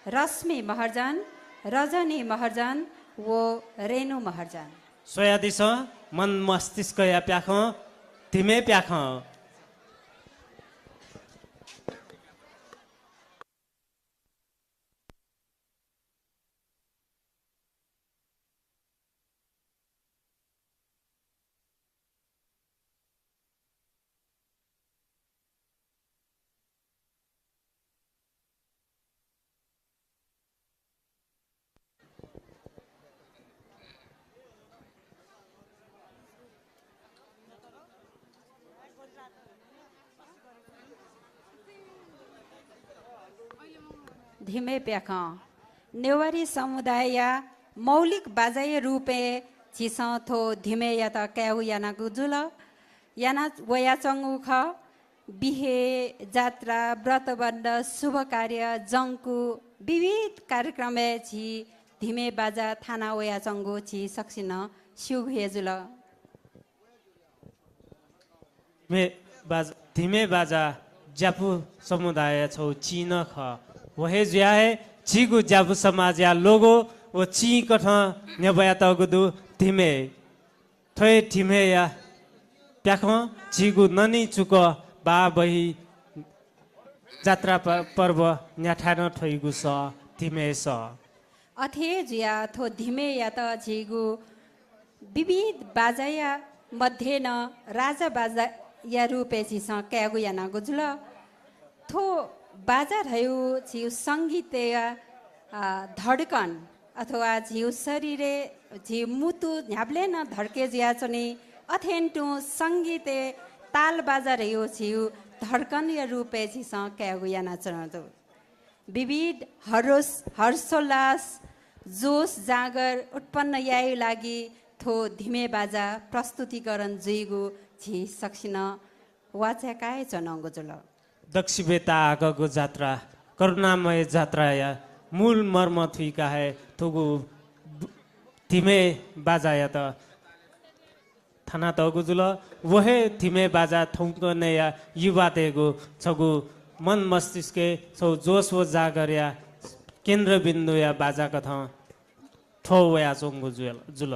रश्मि महर्जन, रजनी महर्जन व रेणु महर्जन। स्वयादिसँ, मन मस्तिष्कया प्याखं, धिमे प्याखं। धिमे प्याखं नेवारी समुदायया मौलिक बाजाया रूपय् झीसं थ्व धिमेयात कायेगु यानागु जुल, याना वयाच्वंगु खः। बिहे, जात्रा, व्रतबन्ध, शुभ कार्य, जंकु, विविध कार्यक्रमय् झी धिमे बाजा थाना वयाच्वंगु झी सकसिनं स्यूगु हे जुल। धिमे बाजा, धिमे बाजा ज्यापु समुदायया छगू चिं नं खः। व हे जुयाः हे झीगु ज्यापु समाजया logo व चिं कथं न्ह्यब्वयातःगु दु धिमे। थ्व हे धिमेया प्याखं झीगु ननिचुक बाबही जात्रा प-, पर्व न्ह्याथाय् नं थ्वइगु सः, धिमे सः। अथे जुयाः थ्व धिमेयात झीगु विविध बाजाया मध्ये नं राजा बाजाया रूपय् झीसं कायेगु यानागु जुल। थ्व बाजा धयागु झीगु संगीतया, आ, धड्कन अथवा झीगु शरीरय् झी मुतु न्ह्याबलें नं धड्के जुयाच्वनी। अथें तुं संगीतय् ताल बाजा धयागु झीगु धड्कनया रूपय् झीसं कायेगु यानाच्वनागु दु। विविध हरोस-, हर्षोल्लास, जोस जाँगर उत्पन्न यायेगु लागि थ्व धिमे बाजा प्रस्तुतिकरण जुइगु झी सकसिनं वाःचाय्का हे च्वनागु जुल। दक्वसिबय् ताःहाकःगु जात्रा, करुणामय जात्राया मूल मर्म थुइका हे थुगु ब-, धिमे बाजायात थानातःगु जुल। व हे धिमे बाजा थौंकन्हय्या युवातय्गु छगू मन मस्तिष्कय् छगू जोस व जागरया केन्द्रबिन्दुया बाजा कथं थ्व वयाच्वंगु जुल, जुल।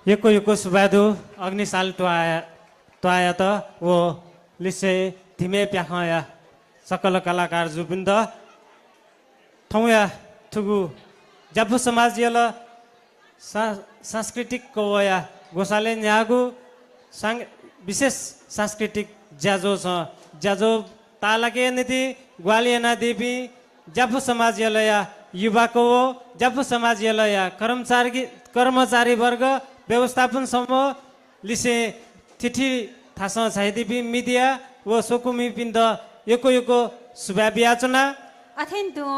यक्व यक्व सुभाय् दु अग्निशाल त्वाः, त्वाःयात व लिसें धिमे प्याखंया सकल कलाकार जूपिन्त। थौंया थुगु ज्यापु समाज यल सा-, सांस्कृतिक कवःया ग्वसालय् न्ह्याःगु सां-, विशेष सांस्कृतिक ज्याझ्वःसं ज्याझ्वः ताःलाकेया निंतिं ग्वाहालि यानादीपिं ज्यापु समाज यलया युवा कवः, ज्यापु समाज यलया कर्मचारी, कर्मचारी वर्ग, व्यवस्थापन समूह लिसें थीथी थासं झायादीपिं मिडिया व स्वकुमिपिन्त यक्व यक्व सुभाय् बियाच्वना। अथें तुं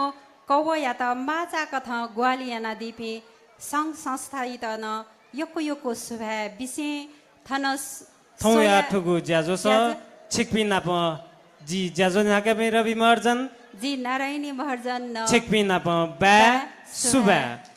कवःयात माःचाकथं ग्वाहालि यानादीपिं संघ संस्थायात नं यक्व यक्व सुभाय् बिसें थन स-, थौंया स्वया थुगु ज्याझ्वलय् ज्याझ्वः छिकपिं नाप जि ज्याझ्वः न्ह्याकामि रवि महर्जन, जि नारायणी महर्जन नं छिकपिं नाप बाय् बाय् सुभाय्। सुभाय्।